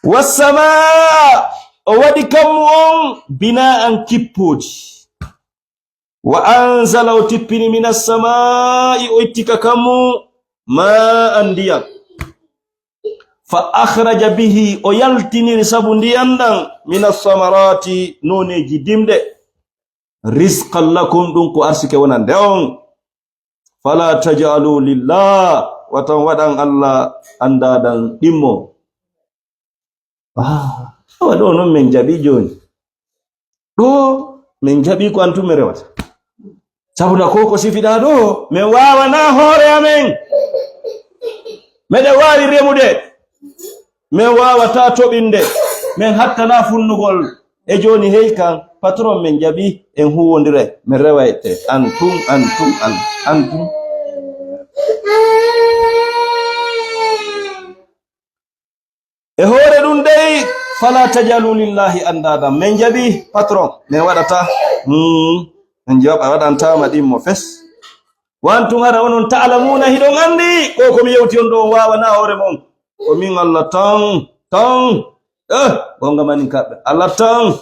Wassamaa, o waɗi kammu on bina'an kippooji. Wa anzala, o tippini, minas samaa'i, o itti ka kammu, ma'an, ndiyan. Fa akhraja bihi, o yaltiniri sabu ndiyan ɗan, minas samaraati, nooneeji dimɗe. Rizqan lakum, ɗun ko arsike wonande on. Fala taj'alu lillah, wata on waɗan Alla andaaɗan ɗimmo. Ah, awa ɗoo non men jaɓi jooni. Ɗoo men jaɓi ko an tun men rewata. Sabu na ko ko sifiɗaa ɗoo, men waawanaa hoore amen. Meɗen waawi remude. Men waawataa toɓinde. Men hattanaa funnugol. E jooni hey kan, patron men jaɓi, en huuwondire, men rewayte. An tun, an tun, an, an tun. E hoore ɗun dey, fala tajalu lillahi andaadan. Men jaɓi patron, men waɗata. Hmm. Men jaɓa waɗantaama ɗimmo fes. Wa antum hara onon ta'lamuna, hiɗon andi, ko ko mi yewti on ɗoo on waawanaa hoore mon. Ko min Alla tan, tan. Eh, gonga manin kaɓɓe. Alla tan.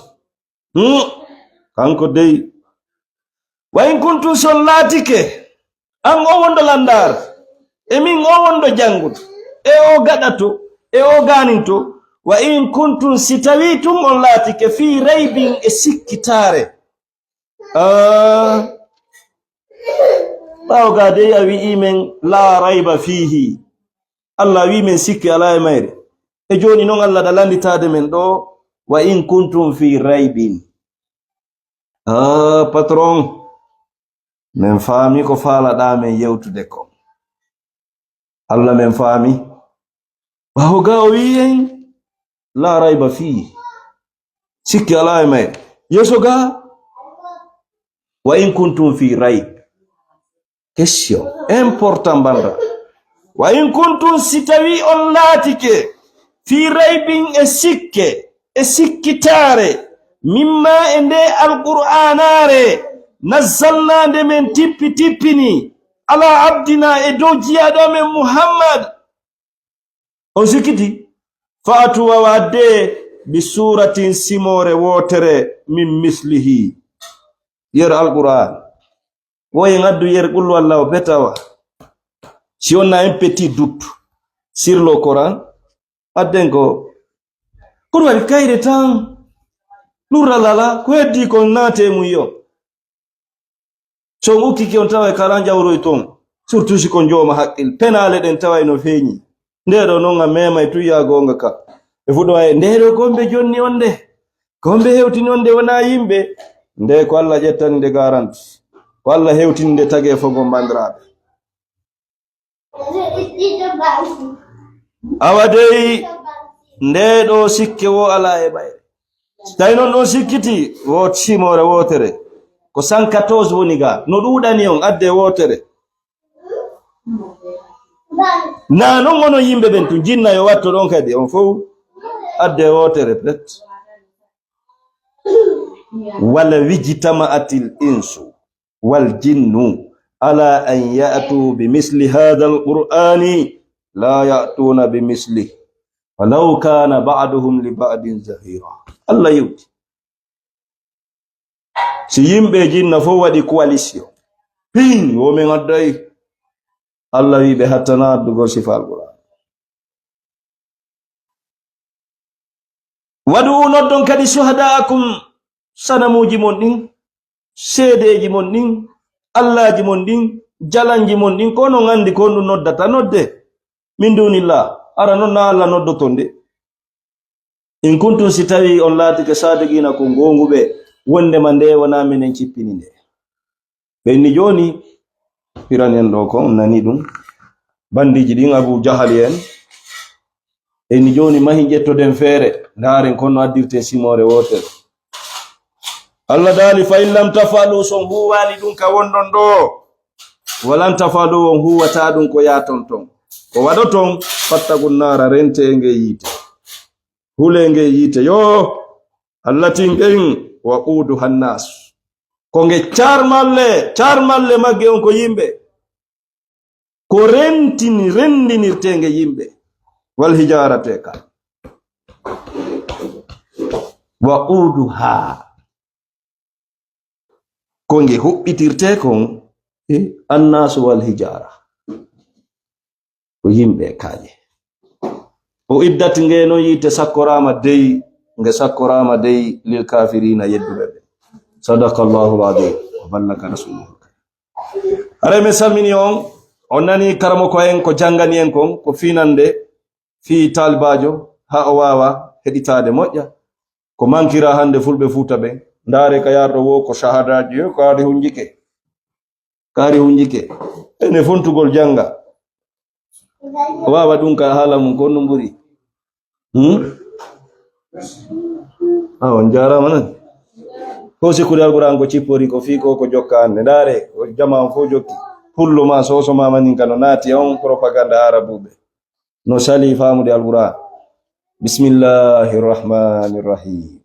Hmm. Kanko dey. Wa in kuntum, si on laatike, an o wonɗo landaar, e min o wonɗo jannguɗo, e o gaɗato, e o gaaninto, wa in kuntum, si tawii tun on laatike, fii raybin, e sikkitaare. Ah, ɓaawo gaa dey a wi'ii men, laa rayba fiihi. Alla wi'i men sikke alaa e mayre. E jooni non Alla ɗa landitaade men ɗoo, wa in kuntum fii raybin. Ah, patron, men faami ko faalaɗaa men yewtude ko. Alla men faami. Ɓaawo gaa o wi'i en, laa rayba fii. Sikke alaa e mayre. Yeeso gaa, wa in kuntum fii rayb. Question important mbanɗa. Wa in kuntum, si tawii on laatike, fii raybin, e sikke, e sikkitaare, mimma, e ndee Alqur'aanaare, nazzalnaa, nde men tippi tippini, alaa abdinaa, e dow jiyaaɗo men Muhammad. On sikkiti? Fa'atu, awa addee, bi suuratin, simoore wootere, min mislihi, yer Alqur'aan. Wo en addu yer qul huwallahu pet awa. Si on na un petit doute sur le Coran, adden ko, ko ɗun waɗi kayre tan. Ɗun ralala, ko heddii kon naatee mun yo. So on ukkike on taway kala jawroy ton. Surtout si ko jooma haqqil. Penaale ɗen taway no feeñi. Ndee ɗoo non a meemay tun yaa goonga ka. E fuɗɗo ay, ndee ɗoo ko homɓe jonni on nde? Ko homɓe hewtini on nde wonaa yimɓe? Nde ko Alla ƴettani nde garanti. Ko Alla hewtini nde tageefo ngon, banndiraaɓe. Awa dey, ndee ɗoo sikke woo alaa e mayre. Si tawii non ɗon sikkiti, woot simoore wootere. Ko cent quatorze woni gaa. No ɗuuɗani on, addee wootere. Naa non onon yimɓe ɓen tun, jinna yo watto ɗon kadi, on fow addee wootere pet. Wala wijtama'atil insu wal jinnu ala an ya'tu bi misli hadha al-Qur'ani la ya'tuna bi misli walaw kana ba'duhum li ba'din zahira. Alla yewti. Si yimɓe e jinna fof waɗi coalition, pin, wo min adday. Allah wi ɓe hattana addugol sifa Alqur'an. Waɗu noddon kadi shuhadaakum, sanamuuji mon ɗin, seedeeji mon ɗin, allaaji mon ɗin, jalanji mon ɗin, ko non anndi ko ɗum noddata nodde. Min dunillah, ara non na Allah noddoton de. In kuntum, si tawi on laatike saadiqiina ko goonguɓe, wondema nde wona minen cippini nde. Ɓe inni jooni, piran en ɗo ko on nani ɗum. Bandiiji ɗin Abu Jahali en. Ɓe inni jooni mahin ƴettoden feere, ndaaren ko no addirten simoore wootere. Allah daali, "Fa in lam tafalu, so on huuwaali ɗum ka wonɗon ɗo, walan tafalu, on huuwataa ɗum ko yaaton ton. Ko waɗoton, fattagun naara, rentee nge yiite. Hulee nge yiite, yo Allah tin ɓen, wa quudu hannaas. Ko nge carmalle, carmalle magge on ko yimɓe. Ko rentini, rendinirtee nge yimɓe. Wal hijaarate ka. Wa quudu haa." Ko nge huɓɓitirtee kon, e annaasu wal hijaara. Ko yimɓe e kaaƴe. O iddat nge non yiite sakkoraama dey, nge sakkoraama dey lil kaafiriina yedduɓe ɓe. Sadaqallahul aziim. Wa ballaka rasuluhu. Haray min salmini on, on nani karamoko en ko janngani en kon, ko finande fii taalibaajo, haa o waawa heɗitaade moƴƴa. Ko mankira hannde fulɓe Fuuta ɓen. Ndaare ka yarɗo wo ko shahadaaji, yo kaari hunjike. Kaari hunjike. Ene fontugol jannga. O waawa ɗum ka haala mum, ko ɗum ɓuri. Hmm? Ah, on jaaraama nan. Ko sikkude Alquraan ko cippori, ko fii ko, ko jokka hannde. Ndaare, o jama on fof jokki. Pullo ma, soso ma, manin kano naati on propaganda Arabuɓe. No sali faamude Alquraan. Bismillahir Rahmanir Rahim.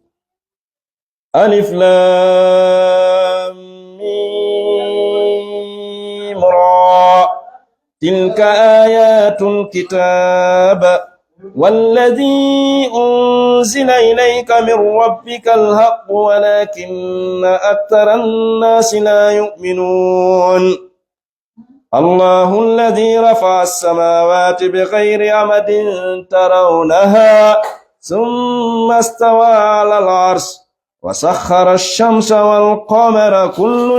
Alif Lam Mim Ra. Tilka ayatul kitab. والذي أنزل إليك من ربك الحق ولكن أكثر الناس لا يؤمنون. الله الذي رفع السماوات بغير عمد ترونها ثم استوى على العرش وسخر الشمس والقمر كل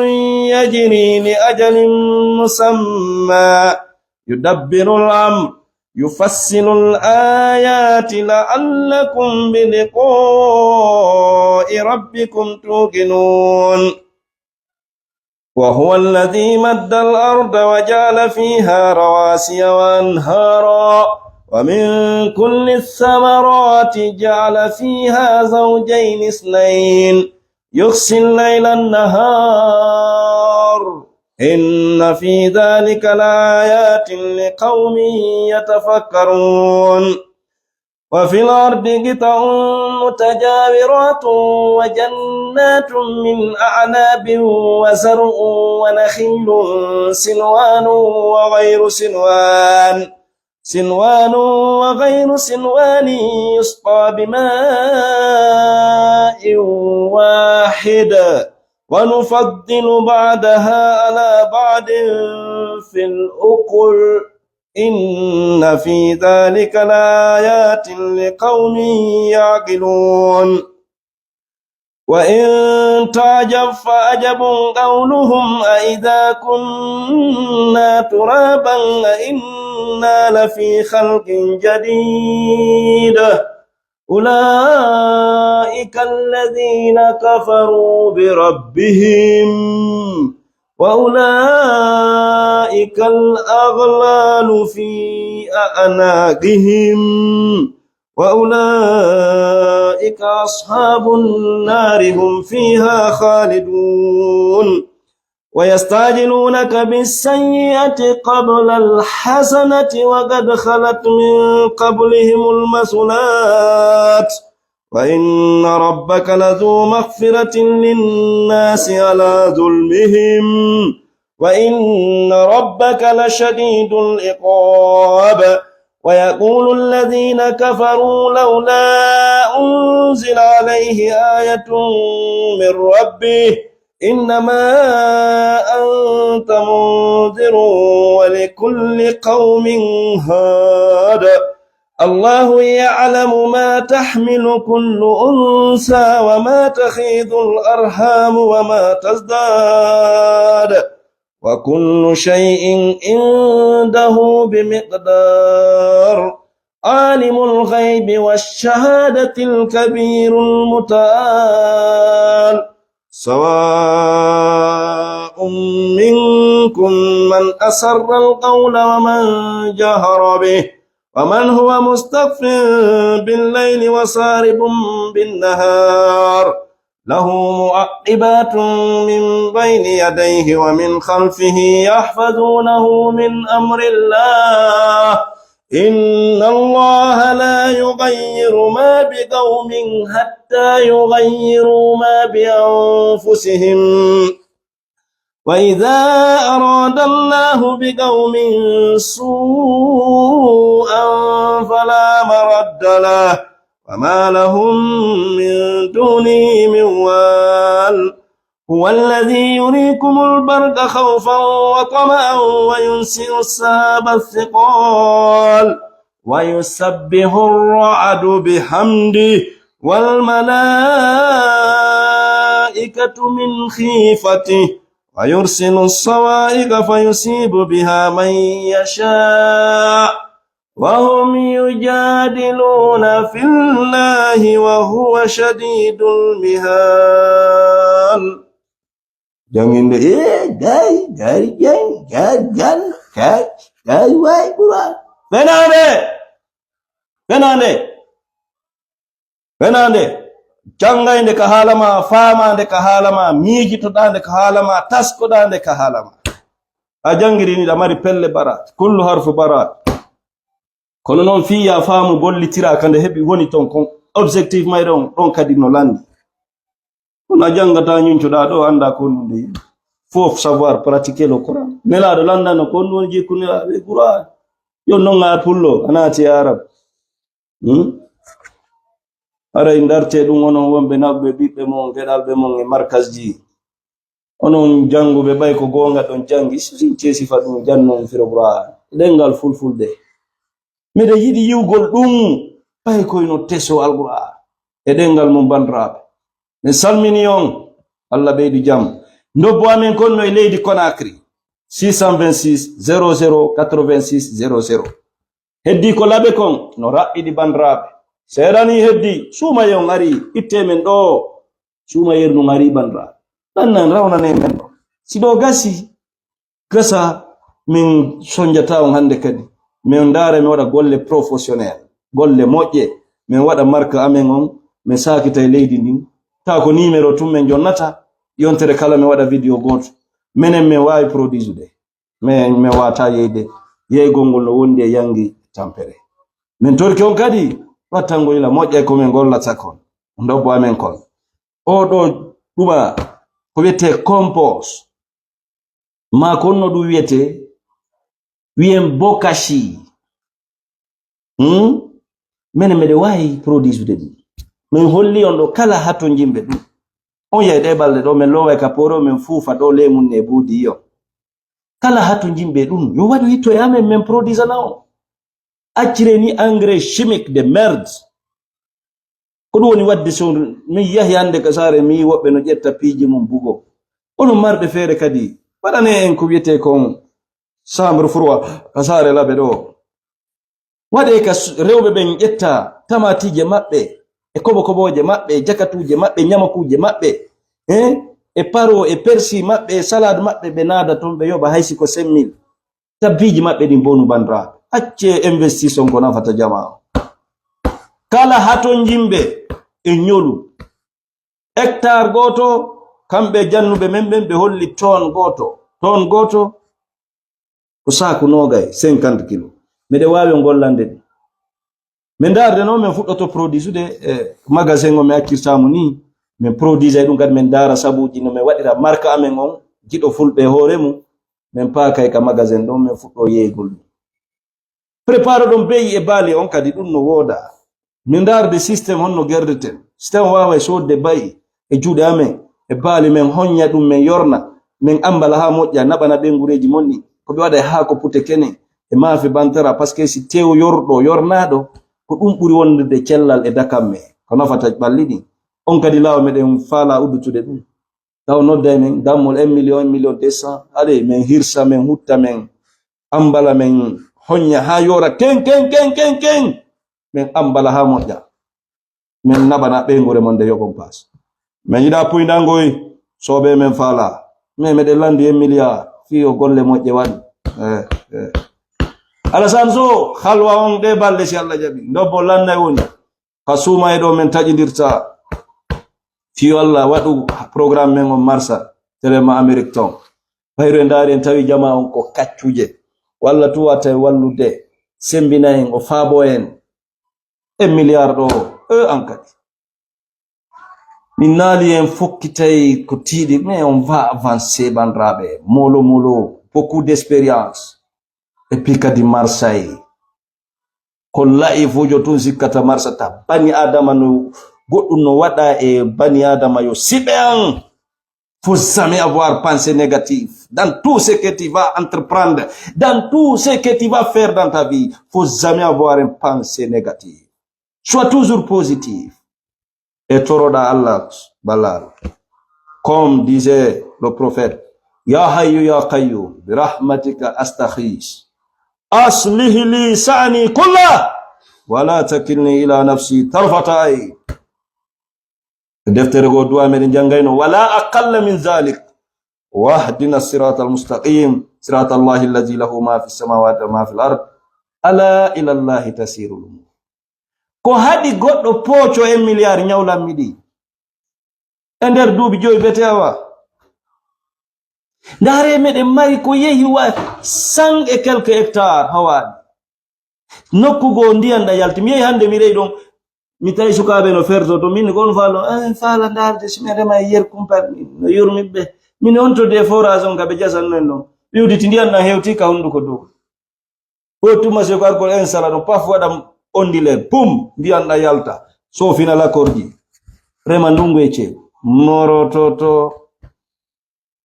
يجري لأجل مسمى يدبر الأمر يفصل الآيات لعلكم بلقاء ربكم توقنون. وهو الذي مد الأرض وجعل فيها رواسي وأنهارا ومن كل الثمرات جعل فيها زوجين اثنين يغشي الليل النهار إن في ذلك لآيات لقوم يتفكرون. وفي الأرض قطع متجاورات وجنات من أعناب وزرع ونخيل سنوان وغير سنوان، سنوان وغير سنوان يسقى بماء واحد ونفضل بعضها على بعض في الأكل إن في ذلك لآيات لقوم يعقلون. وإن تعجب فعجب قولهم أإذا كنا ترابا أإنا لفي خلق جديد. أولئك الذين كفروا بربهم وأولئك الأغلال في أعناقهم وأولئك أصحاب النار هم فيها خالدون. ويستعجلونك بالسيئة قبل الحسنة وقد خلت من قبلهم المثلات وإن ربك لذو مغفرة للناس على ظلمهم وإن ربك لشديد العقاب. ويقول الذين كفروا لولا أنزل عليه آية من ربه إنما أنت منذر ولكل قوم هاد. الله يعلم ما تحمل كل أنثى وما تغيض الأرحام وما تزداد، وكل شيء عنده بمقدار. عالم الغيب والشهادة الكبير المتعال. سواء منكم من أسر القول ومن جهر به ومن هو مستخف بالليل وسارب بالنهار. له معقبات من بين يديه ومن خلفه يحفظونه من أمر الله. إن الله لا يغير ما بقوم حتى يغيروا ما بأنفسهم. وإذا أراد الله بقوم سوءا فلا مرد له وما لهم من دونه من وال. هو الذي يريكم البرق خوفا وطمعا وينشئ السحاب الثقال ويسبح الرعد بحمده والملائكة من خيفته ويرسل الصواعق فيصيب بها من يشاء وهم يجادلون في الله وهو شديد المحال. Janginde, eh, gay, gay, gay, gay, gay, gay, way, ɓura. Fenande! Fenande! Fenande! Jangay nde ka haala ma, faama nde ka haala ma, miijitoɗa nde ka haala ma, taskoɗa nde ka haala ma. A jangiri ni, ɗa mari pelle baraat, kullu harfu baraat. Kono noon, fii ya faamu bollitira ka nde heɓi woni ton kon, objectif may ɗon, ɗon kadi no lanndi. Kono a janngata ñuncoɗa ɗo, annda ko ɗum de. Faut savoir pratiquer le Coran. Nelaaɗo lanndano ko ɗum woni jikku Nelaaɗo e Qur'an. Yo non a pullo, a naati e Arab. Hmm? Haray ndarte ɗum onon wonɓe naɓuɓe ɓiɓɓe mon, geɗalɓe mon e markasji. Onon jannguɓe, ɓay ko goonga ɗon janngi, si ceesi fa ɗum jannon firo Qur'an. Ɗemngal fulfulde. Miɗo yiɗi yiwgol ɗum, ɓay koyno teso Alqur'an. E ɗemngal mum, banndiraaɓe. Mi salmini on, Allah ɓeydu jam. Ndobbo amen kon no e leydi Conakry, six cent vingt-six, zéro zéro, quatre-vingt-six, zéro zéro. Heddi ko laɓe kon no raɓɓiɗi, banndiraaɓe. Seeɗa ni heddi, suumayee on ari, itte men ɗo. Suumayee nun ari, banndiraaɓe. Ɗan nan rawnane men ɗo. Si ɗo gasi, gasa, min sonjata on hannde kadi. Min ndaara, min waɗa golle professionnel, golle moƴƴe. Min waɗa marque amen on, min saakita e leydi ndin. Taa ko numéro tun min jonnata, yontere kala min waɗa vidéo gooto. Menen min waawi produisude. Min, min waata yeyde, yeygol ngol no wondi e yangi tampere. Min torike on kadi, wattangol ila moƴƴa e ko min gollata kon, ndobbo amen kon. Oo ɗoo ɗuma ko wiyetee compost. Maa ko honno ɗum wiyetee? Wiyen bokashi. Hmm? Mene meɗe waawi produisude ɗum. Min holli on ɗo kala hato njimɓe ɗum. On yahi ɗe balɗe ɗo, min loowa e ka pooro, min fuufa ɗo leemun ne buudi yo. Kala hato njimɓe ɗum, yo waɗu hitto e amen, min produisana on. Accire ni engrais chimique de merde. Ko ɗum woni waɗde so min yahi hannde ka saare, mi yii woɓɓe no ƴetta piiji mum bugo. Onon marɓe feere kadi, waɗane en ko wiyetee kon chambre froid ka saare laɓe ɗo. Waɗee ka s-, rewɓe ɓen ƴetta tamatiije maɓɓe, e kobo-kobooje maɓɓe, e jakatuuje maɓɓe, ñamakuuje maɓɓe, eh, e paro, e persi maɓɓe, e salade maɓɓe, ɓe naada ton, ɓe yoɓa hay si ko cinq mille. Tabbiiji maɓɓe ɗin bonu, banndiraaɓe. Accee investir on ko nafata jamaa on. Kala hatonjinɓe e ñolu, hectare gooto, kamɓe jannuɓe men ɓen, ɓe holli ton gooto. Ton gooto ko saaku noogay, cinquante kilo. Miɗen waawi on gollande ɗum. Min ndaarde noon, min fuɗɗoto produisude e magasin o, mi accirtaa mo nii. Min produisay ɗum kadi, min ndaara sabuuji no min waɗira marque amen on, giɗo fulɓe e hoore mum. Min paakay ka magasin ɗon, min fuɗɗoo yeeygol ɗum. Prépare ɗon beyi e baali on kadi, ɗum no wooda. Min ndaarde système honno gerdeten. Système waaway soodde bayi e juuɗe amen. e baali men, hoñña ɗum, men yorna, men ambala haa moƴƴa, naɓana ɓeynguureeji mon ɗin. Ko ɓe waɗa e haako pute kene, e maafe bantara, parce que si tew yorɗo, yornaaɗo, ko ɗum ɓuri wondude cellal e dakamme, ko nafata ɓalli ɗin. On kadi laawa meɗen faala uddutude ɗum. Taw nodday men dammol un million, un million deux cents. Allez, men hirsa, men hutta, men ambala, men hoñña haa yoora ken, ken, ken, ken, ken. Men ambala haa moƴƴa. Men naɓana ɓeynguure mon nde yoɓon paas. Men yiɗa puyndangoy, soobe men faala. Men meɗen lanndi un milliard, fii yo golle moƴƴe waɗu. Eh, eh. Alasan Soh, halwa on ɗe balɗe si Allah jaɓi. Ndobbo lannay woni. Ka suuma e ɗo men taƴindirta. Fii yo Allah waɗu programme men on marsa, télé ma Amérique ton. Ɓayru en ndaari en tawi jama on ko kaccuje. Walla tu watta e wallude, sembina en, o faabo en. E milliard ɗo, e an kadi. Min naali en fokkitay ko tiiɗi, mais on va avancer, bandiraaɓe. Molo, molo, beaucoup d'expérience. Et puis kadi Marseille. Ko la'ifuujo tun sikkata marsata. Bani Adama no, goɗɗum no waɗa e bani Adama yo siɓe an. Faut jamais avoir pensée négative. Dans tout ce que tu vas entreprendre, dans tout ce que tu vas faire dans ta vie, faut jamais avoir une pensée négative. Sois toujours positif. E toroɗa Allah ballal. Comme disait le prophète, "Ya Hayyu ya Qayyum, bi rahmatika astaghis. Aslih li sha'ni kullah, wa la takilni ila nafsi tarfata ayn." Deftere goo du'a meɗen janngayno, "Wala aqalla min zalik. Wahdina siratal mustaqim, siratal lahi allazi lahu ma fis samawati wa ma fil ard. Ala ila Allahi tasirul umur." Ko haɗi goɗɗo pooco un milliard ñawlanmi ɗi e nder duuɓi joyi bete awa? Ndaare, meɗen mari ko yehi wa cent et quelques hectares hawaaɗi. Nokku goo ndiyan ɗan yalti. Mi yehi hannde mi reyi ɗon. Mi tawi sukaaɓe no ferto to. Min ko on faalo, eh, faala ndaarde si mi rema e yer kumpal. Min no yurmi ɓe. Min on to de forage on ka ɓe jasan men ɗon. Ɓe uditi ndiyan ɗan hewti ka hunnduko dow. O tuma se ko arkol en sala ɗon, paf waɗa ondile, pum, ndiyan ɗan yalta. Sofina lakorji. Rema ndungu e ceebu. Morototo.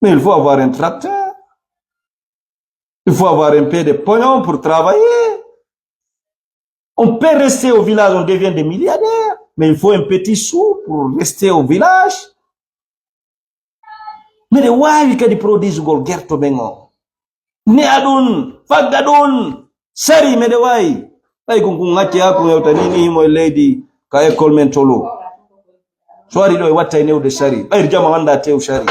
Mais il faut avoir un tracteur. Il faut avoir un peu de pognon pour travailler. On peut rester au village, on devient des milliardaires. Mais il faut un petit sou pour rester au village. Meɗen waawi kadi produisugol gerto ɓen o. Ne'a ɗun, fagga ɗun, sari meɗen waawi. Ɓay kun kun acce haa kun hewta ni, ni himo e leydi ka école men tolo. So ari ɗo e watta e newde sari. Ɓayri jama wanda tew sari.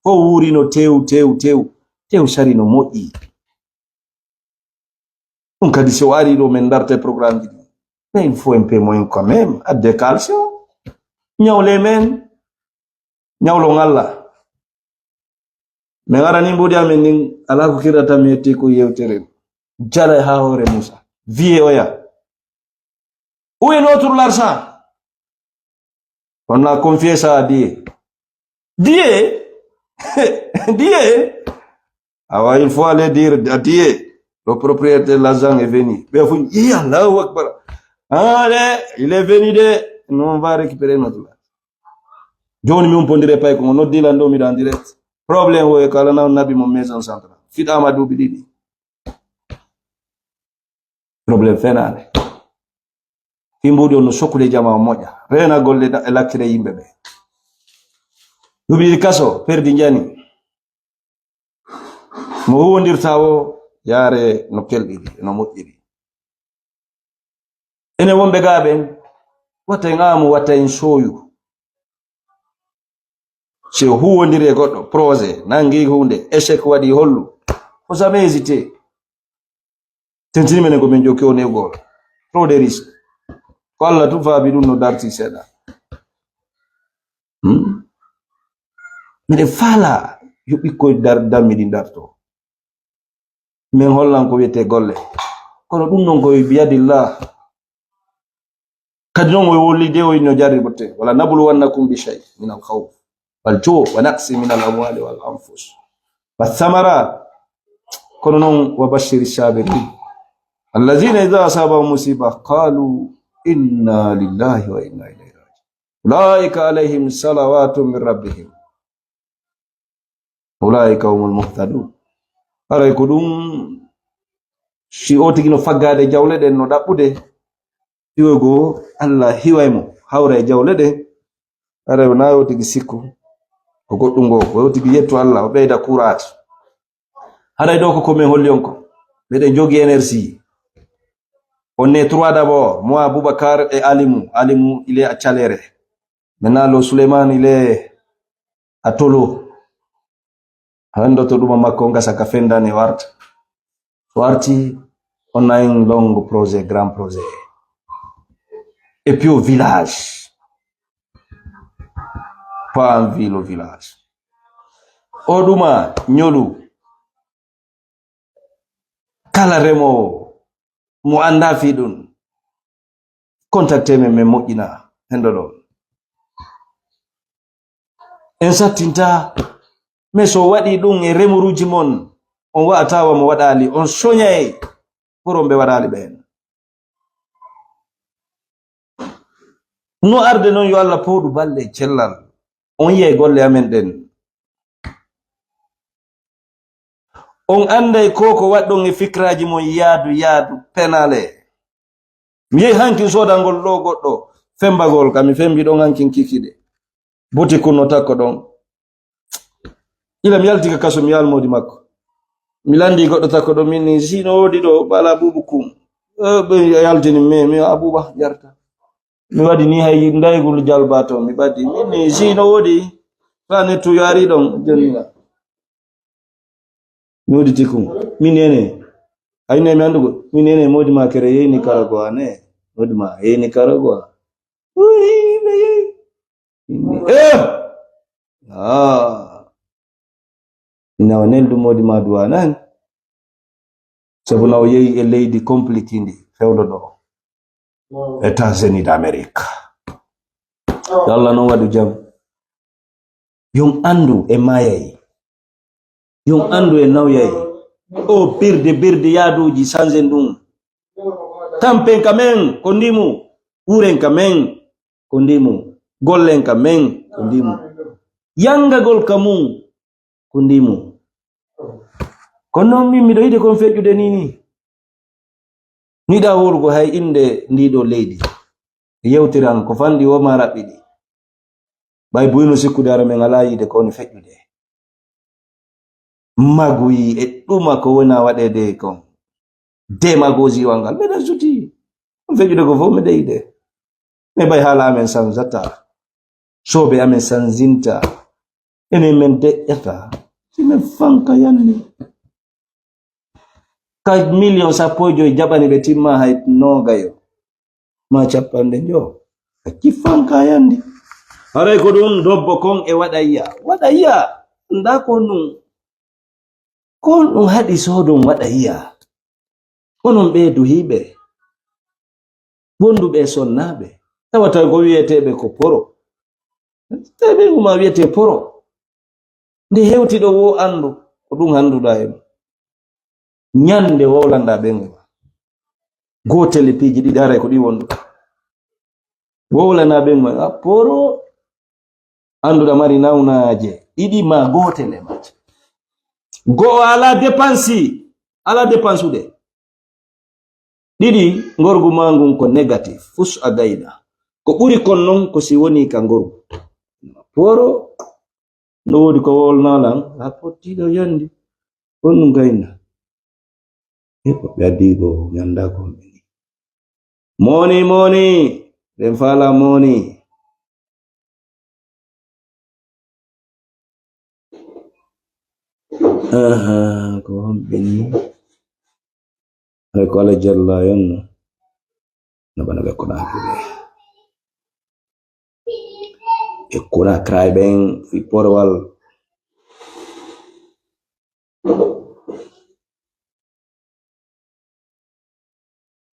Fof wuurino tew, tew, tew. Tew sari no moƴƴi. Ɗum kadi, so o ari ɗo, men darta e programme ji ɗi. Mais il faut un peu moins quand même, adde calcium. Ñawle men, ñawlo ngalla. Min arani mbuuɗi amen ndin, alaa ko kirrata mi yetti ko yewtere. Jala e haa hoore Muusa. Vieux oya. Où est notre l'argent? On a confié ça à Dieu. Dieu? Dieu? Alors, il faut aller dire à Dieu, le propriétaire de l'argent est venu. Ɓe fof, "Iya, Allahu Akbar." Ah, le, il est venu de, nous, on va récupérer notre argent. Jooni mi umpondire pay ko o noddi lan ɗo, miɗo en direct. Problème o e kala na nabi mo maison centrale. Fiɗaama duuɓi ɗiɗi. Problème fenaande. Fii mbuuɗi on no sokkude jama o moƴƴa. Reena golle da-, e lakkire yimɓe ɓe. Duuɓi ɗiɗi kaso, perdi njani. Mo huwondirta o, yaare no kelɗiri, no moƴƴiri. Ene wonɓe gaa ɓen, watta en aamu, watta en sooyu. Si o huwondiri e goɗɗo, projet, nangi huunde, échec waɗi hollu, faut jamais hésiter. Tentini menen ko min jokki o newgol. Trop de risque. Ko Allah tun faabi ɗum no darti seeɗa. Hmm? Miɗen faala yo ɓikkoy dar-, darmi ɗin darto. Min hollan ko wiyetee golle. Kono ɗum ɗon ko biyadillah. Kadi noon o wolli de o inno jarribote, "Wala nabluwannakum bi shay min al khawf wal ju' wa naqsi min al amwali wal anfus wa thamarat." Kono noon, "Wa bashiri sabirin. Allazina idha asabahum musiba qalu inna lillahi wa inna ilayhi raji'un. Ulaika alayhim salawatun min rabbihim Ulaa'ika humul muhtadun. Haray ko ɗum, si o tigi no faggaade jawle ɗen no ɗaɓɓude, hiwego Allah hiway mo, hawra e jawle ɗen. Haray o naa o tigi sikku ko goɗɗum ngo, o tigi yettu Allah, o ɓeyda courage. Haray ɗo ko ko min holli on ko. Meɗen jogi énergie. On est trois d'abord. Moi, Boubacar et Alimou. Alimou, il est à Tchaléré. Maintenant, le Souleymane, il est à Tolo. Hannde to ɗuma makko on gasa ka fendani o arta. O arti, on a un long projet, grand projet. Et puis au village. Pas en ville, au village. O ɗuma ñolu. Kala remoowo mo anndaa fii ɗum, contacte men, min moƴƴina hendo ɗo. En sattinta, mais so waɗi ɗum e remuruuji mon, on wa'ata wa mo waɗaali, on soñay pour on ɓe waɗaali ɓeen. No arde noon, yo Allah pooɗu balɗe e cellal. On yiyay golle amen ɗen. On annday ko ko waɗɗon e fikiraaji mon yaadu yaadu penale. Mi yehi hankin soodangol ɗo goɗɗo fembagol, ka mi fembi ɗon hankin kikide. Boti kun no takko ɗon. Ila mi yalti ka kaso, mi yalmoodi makko. Mi landi goɗɗo takko ɗo, min ni, si no woodi ɗo, ɓala bubu kun. Eh, ɓe yaltini mi, mi abuba yarta. Mi waɗi ni hay ndaygol jalba to, mi ɓaddi. Min ni, si no woodi, fa nettu yaari ɗon, jonnina. Mi woodi tikun. Min nene. Ay ne mi andugo. Min nene, moodi ma kere yeyni karago ane. Moodi ma yeyni karago. Uy, ɓe yeyi. Min ni, eh! Ah. Ina o neldu moodi ma duwa nan. Sabu na o yehi e leydi compliqué ndi fewdo ɗo. États-Unis d'Amérique. Yo Allah non waɗu jam. Yon andu e mayay. Yon andu e nawyay. O birde birde yaaduji sanze ndun. Tampen ka men ko ndimu. Uren ka men ko ndimu. Gollen ka men ko ndimu. Yangagol ka mun ko ndimu. Kono noon min miɗo yiɗi kon feƴƴude ni ni. Miɗa wowlugo hay innde ndii ɗoo leydi. Yewtiran ko fanɗi o maa raɓɓiɗi. Ɓay buyno sikkude hara men alaa yiide ko woni feƴƴude. Maguyi e ɗuma ko wona waɗeede kon. Demagogie wal ngal. Meɗen suti. On feƴƴude ko fof meɗen yiide. Mais ɓay haala amen sanzata. Soobe amen sanzinta. Enen men deƴƴata. Si men fanka yanni. Ka million sappo e joy jaɓani ɓe timma hay noogayo. Ma capanɗe njo. Acci fanka yandi. Haray ko ɗum dobbo kon e waɗayya. Waɗayya. Nda ko ɗum. Ko ɗum haɗi soodon waɗayya. Onon ɓee duhiiɓe. Wonduɓe e sonnaaɓe. Tawata ko wiyeteeɓe ko poro. Tawi ɓe uma wiyetee poro. Nde hewti ɗo wo anndu, ko ɗum annduɗaa e mum. Ñande wowlanɗaa ɓen e ma. Gootele piiji ɗiɗi haray ko ɗi wonduɗaa. Wowlanaa ɓen e ma. A poro, annduɗaa mari nawnaaje. Ɗiɗi ma gootele ma. Go'o alaa dépense, alaa dépensude. Ɗiɗi, ngorgu maa ngun ko négatif, fus a gayna. Ko ɓuri kon non ko si woni ka ngorgu. Poro, no woodi ko wolnaa lan, a pottiiɗo yandi, on ɗum gayna. E ko ɓe addi ko mi anndaa ko on ɓe ni. Mooni, mooni, ɓen faala mooni. Aha, ko homɓe ni? Hay ko Alla jalla yon no. No bana ɓe kuna ɓe. Ɓe kuna kray ɓen fi porwal.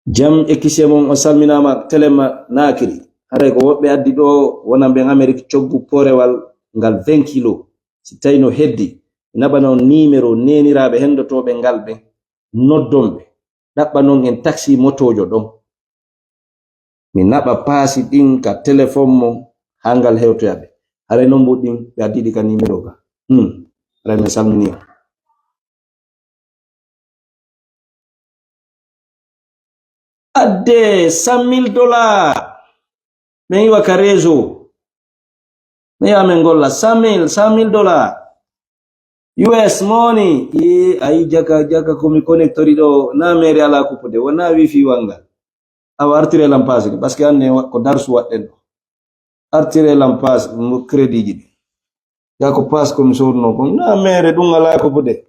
Jam e kise mon, on salminaama Telema Nakiri. Haray ko woɓɓe addi ɗo, wonan ɓen Amerik coggu porewal ngal vingt kilo. Si tawi no heddi, mi naɓana on nimero neeniraaɓe henndotooɓe ngal ɓen, noddon ɓe, ɗaɓɓanon en taksi motoojo ɗon. Mi naɓa paasi ɗin ka telefon mon haa ngal hewtoya ɓe. Haray non mbuɗɗin ɓe addi ɗi ka nimero ka. Hmm. Aray, min salmini on. Adde cent mille dollars. Min iwa ka réseau. Mi yaha min golla cent mille, cent mille dollars. U S money. Ee, ayi, jaka, jaka ko mi connectori ɗo, na mere ala kupude, wona wifi wanngal. Awa artire lam paas ni, parce que hannde wa-, ko darsu waɗɗen ɗo. Artire lam paas mo crédit ji ɗi. Ya ko paas ko mi soodno kon, na mere ɗum ala kupude.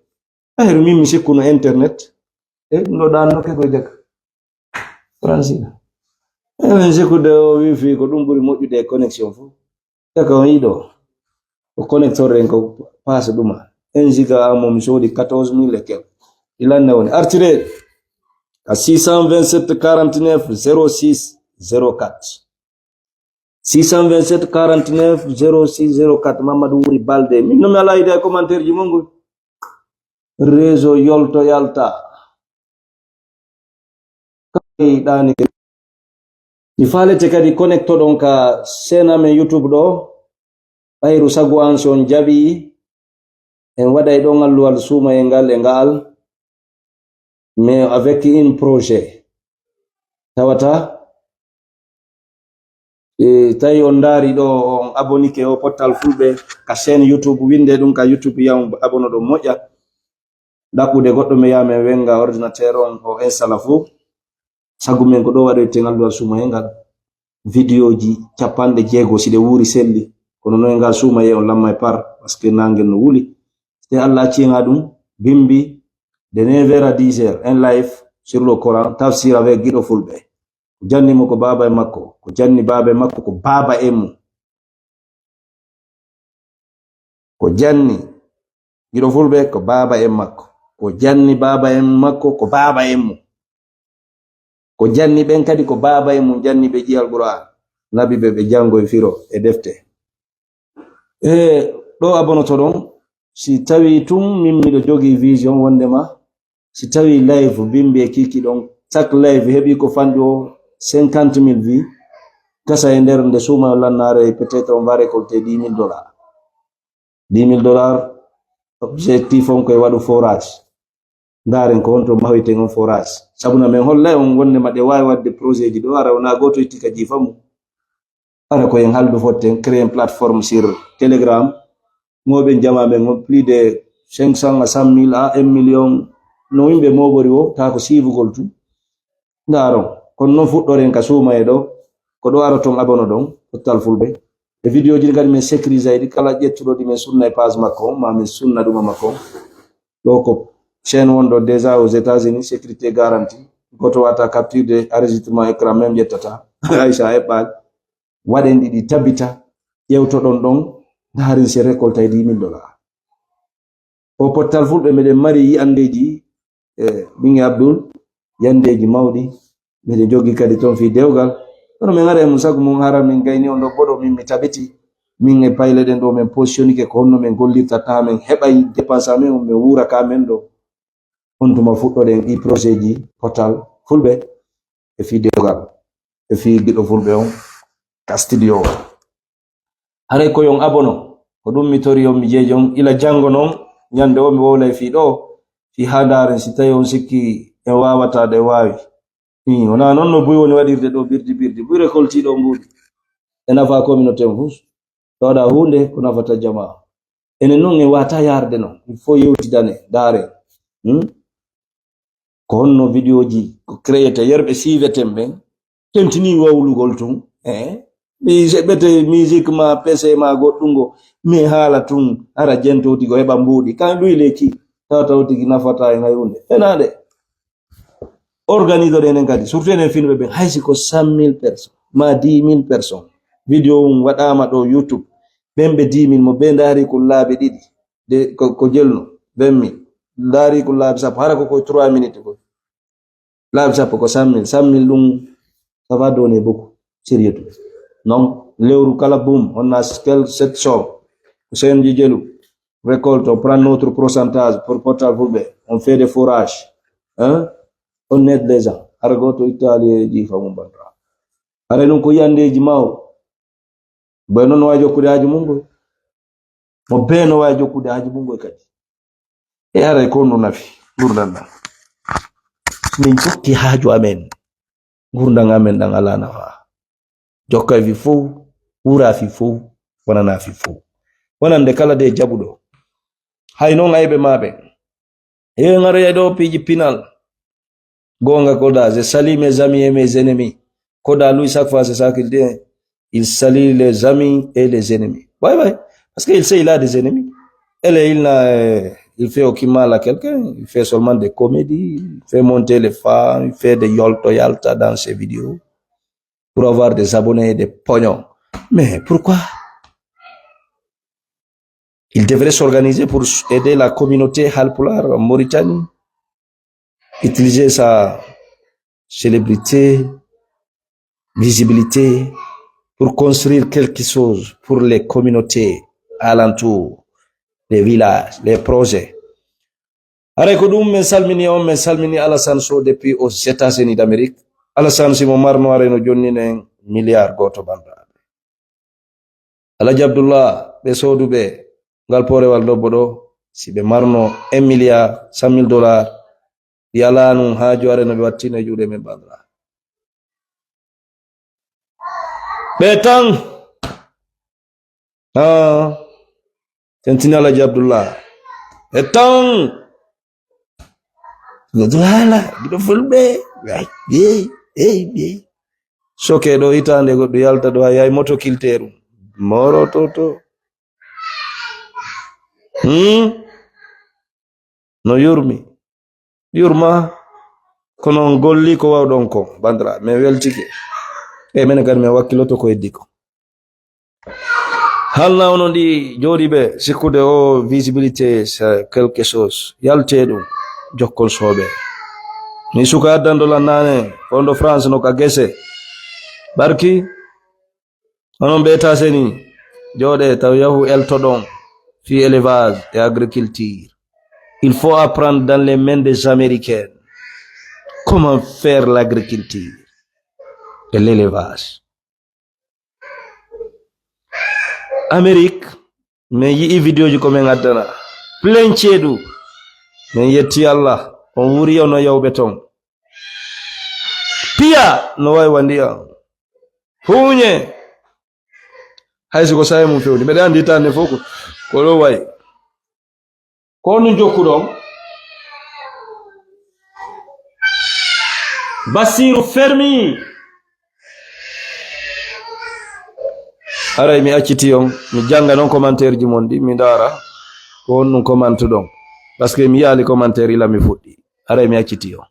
Ayru min mi sikkuno internet. E ɗum ɗo ɗan no ke ko jaka. Fransi. E min sikkude o wifi ko ɗum ɓuri moƴƴude e connexion fof. Jaka on yiɗo. O connector en ko paas ɗuma. Un giga amo mi soodi quatorze mille et quelques. Ilanne woni. Artire à six cent vingt-sept quarante-neuf zéro six zéro quatre. Six cent vingt-sept quarante-neuf zéro six zéro quatre, Mamadou Wuri Balde. Min no mi ala idée e commentaire ji mon ngol. Réseau yolto yalta. Kay ɗani ke. Mi falete kadi connecto ɗon ka chaîne amen YouTube ɗo. Ɓayru sago an si on jaɓi, en waɗay ɗon alluwal suumayel ngal e ngal, mais avec un projet. Tawata, e, tawi on ndaari ɗo, on abonike o Pottal Fulɓe ka chaîne YouTube, winde ɗum ka YouTube, yaw abono ɗo moƴƴa. Ɗaɓɓude goɗɗo mi yaha min wenga ordinateur on o installa fof. Sago men ko ɗo waɗoyten alluwal suumayel ngal. Vidéo ji capanɗe jeego si ɗe wuuri selli. Kono noy ngal suumayee on lamma e par, parce que nangel no wuli. Si Allah accii en ɗum, bimbi de neuf heures à dix heures, en live sur le Coran, tafsir avec Giɗo Fulɓe. Ko janni mo ko baaba e makko, ko janni baaba e makko ko baaba en mum. Ko janni Giɗo Fulɓe ko baaba en makko. Ko janni baaba en makko ko baaba en mum. Ko janni ɓen kadi ko baaba en mum janni ɓe ƴiyal Qur'an. Nabi ɓe ɓe janngo e firo e defte. E ɗo abonoto ɗon, si tawi tun min miɗo jogii vision wondema si tawi live bimbi e kiki ɗon, chaque live heɓi ko fanɗi o cinquante mille vues, gasa e nder nde suuma o lannaare, peut-être on va récolter dix mille dollars. Dix mille dollars, objectif on koye waɗu forage. Ndaaren ko honto mahoyten on forage. Sabu na men hollay on wondema ɗe waawi waɗde projet ji ɗo, ara wona gooto itti ka jiifa mum. Ara ko en haldu fotten, créer en plateforme sur Telegram. Mooɓen jama men on plus de cinq cents à cent mille à un million. No yimɓe moobori o, taa ko siifugol tun. Ndaaron, kono non fuɗɗoren ka suumayee ɗo, ko ɗo aroton abono ɗon, Pottal Fulɓe. E vidéo ji ɗi kadi min sécurisé ɗi, kala ƴettuɗo ɗi min sunna e page makko on, ma min sunna ɗuma makko on. Ɗo ko chaîne wonɗo déjà aux États-Unis, sécurité garantie. Goto wata capture de enregistrement écran même ƴettata. Aïcha eɓɓal. Waɗen ɗiɗi tabita, ƴewtoɗon ɗon, ndaarin si récolte e dix mille dollars. O Pottal Fulɓe meɗen mari yi'andeeji, e, ɓinngel Abdul, yi'andeeji mawɗi, meɗen joggi kadi toon fii dewgal. Kono min ara e mum sago mum hara min gayni on ɗo boɗo min mi tabiti. Min e payle ɗen ɗo min positionike ko honno min gollirta taa min heɓay dépense amen on min wuura ka men ɗo. On tuma fuɗɗoɗen ɗi projet ji Pottal Fulɓe e fii dewgal, e fii Giɗo Fulɓe on ka studio o. Haray ko yon abono, ko ɗum mi tori on, mi jeeji on. Ila janngo non, ñande o mi wowlay fii ɗo, fii haa ndaaren si tawi on sikki en waawata ɗe waawi. Ii, wonaa non no buy woni waɗirde ɗo birdi birdi. Buy récolti ɗo mbuuɗi. E nafa communauté on fus. Ɗo waɗa huunde ko nafata jamaa. Enen non en waata yaarde non. Il faut yewtidane, ndaare. Hmm? Ko honno vidéo ji ko créete, yerɓe siiveten ɓen. Tentinii wowlugol tun. Eh? Mi seɓɓete musique ma, P C ma goɗɗungo. Mi haala tun, hara jentoti ko heɓa mbuuɗi. Kan ɗuy lekki. Tawa taw tigi nafata e hay huunde. Enaade. Organise ɗo enen kadi, surtout enen Fulɓe ɓen, hay si ko cent mille personnes, ma dix mille personnes. Vidéo on waɗaama ɗo YouTube. Ɓen ɓe dix mille mo ɓe ndaari ko laabi ɗiɗi. De, ko, ko jelno, vingt mille. Ndaari ko laabi sappo, hara ko ko trois minutes ko. Laabi sappo ko cent mille. Cent mille ɗum, ça va donner beaucoup. Sérieux tout. Non, lewru kala boum, on a quel, cette somme. Ko seen ji jelu. Récolte, on prend notre pourcentage pour Pottal Fulɓe. On fait des forages. Hein? On aide les gens. Hara gooto ittaali e jiifa mum banndira. Hara ɗum ko yi'andeeji mawɗo. Boy noon no waawi jokkude haaju mum koy. Mo bee no waawi jokkude haaju mum ngoy kadi. E haray ko no nafi ngurndan ɗan? Min jokki haaju amen, ngurndan amen ɗan alaa nafa. Jokka fi fow, wura fi fow, wonana fi fow. Wonande kala de jaɓuɗo. Hay non ayɓe maɓe. E ngaro yeɗo piiji pinal. Gonga koda, je salue mes amis et mes ennemis. Koda, lui, chaque fois, c'est ça qu'il dit. Il salue les amis et les ennemis. Ouais, ouais. Parce qu'il sait, il a des ennemis. Et là, il n'a, euh, il fait aucun mal à quelqu'un. Il fait seulement des comédies. Il fait monter les femmes. Il fait des yolto yalta dans ses vidéos pour avoir des abonnés et des pognons. Mais pourquoi? Il devrait s'organiser pour aider la communauté Halpulaar en Mauritanie, utiliser sa célébrité, visibilité pour construire quelque chose pour les communautés alentour, les villages, les projets. Haray ko ɗum, min salmini on, min salmini Alassane Sow depuis aux États-Unis d'Amérique. Alassane, si mo marno, haray no jonninen milliard gooto, banndiraaɓe. Alhaji Abdullah, ɓe sooduɓe ngal poorewal lobbo ɗo, si ɓe marno un milliard cent mille dollars, ɗi alaa nun haaju, haray no ɓe wattino e juuɗe men, banndiraaɓe. Ɓe tan. Ah, tentini Alhaji Abdullah. E tan. Abdullah, giɗo fulɓe. Ay, ey, ey, ey. Soke ɗo hitaande goɗɗo yalta ɗo, hay, hay moto kilteeru. Morototo. Hmm? No yurmi. Yurma. Kono on golli ko wawɗon ko, bandira. Min weltike. E menen kadi min wakkiloto ko heddi ko. Halna onon ɗi jooɗiiɓe sikkude o visibilité, c'est quelque chose. Yalte ɗum, jokkon sooɓe. Mi suka addanɗo lan naane, on ɗo France no ka gese. Barki, onon ɓe taseni, jooɗe taw yahu eltoɗon fii élevage et agriculture. Il faut apprendre dans les mains des Américains comment faire l'agriculture et l'élevage. Amérique, min yi'i vidéoji ko min addana. Plein ceeɗu. Min yetti Allah. On wuri, on no yawɓe ton. Piya no wawi wa ndiyam. Huuñe. Hay si ko saye mum fewndi. Mbeɗa andi tan ne fof ko, ko ɗo wayi. Ko honɗum jokkuɗon? Basiru Fermi. Haray mi acciti on, mi jannga non commentaire ji mon ɗi, mi ndaara ko honɗum commentuɗon. Parce que mi yaali commentaire ila mi fuɗɗi. Haray mi acciti on.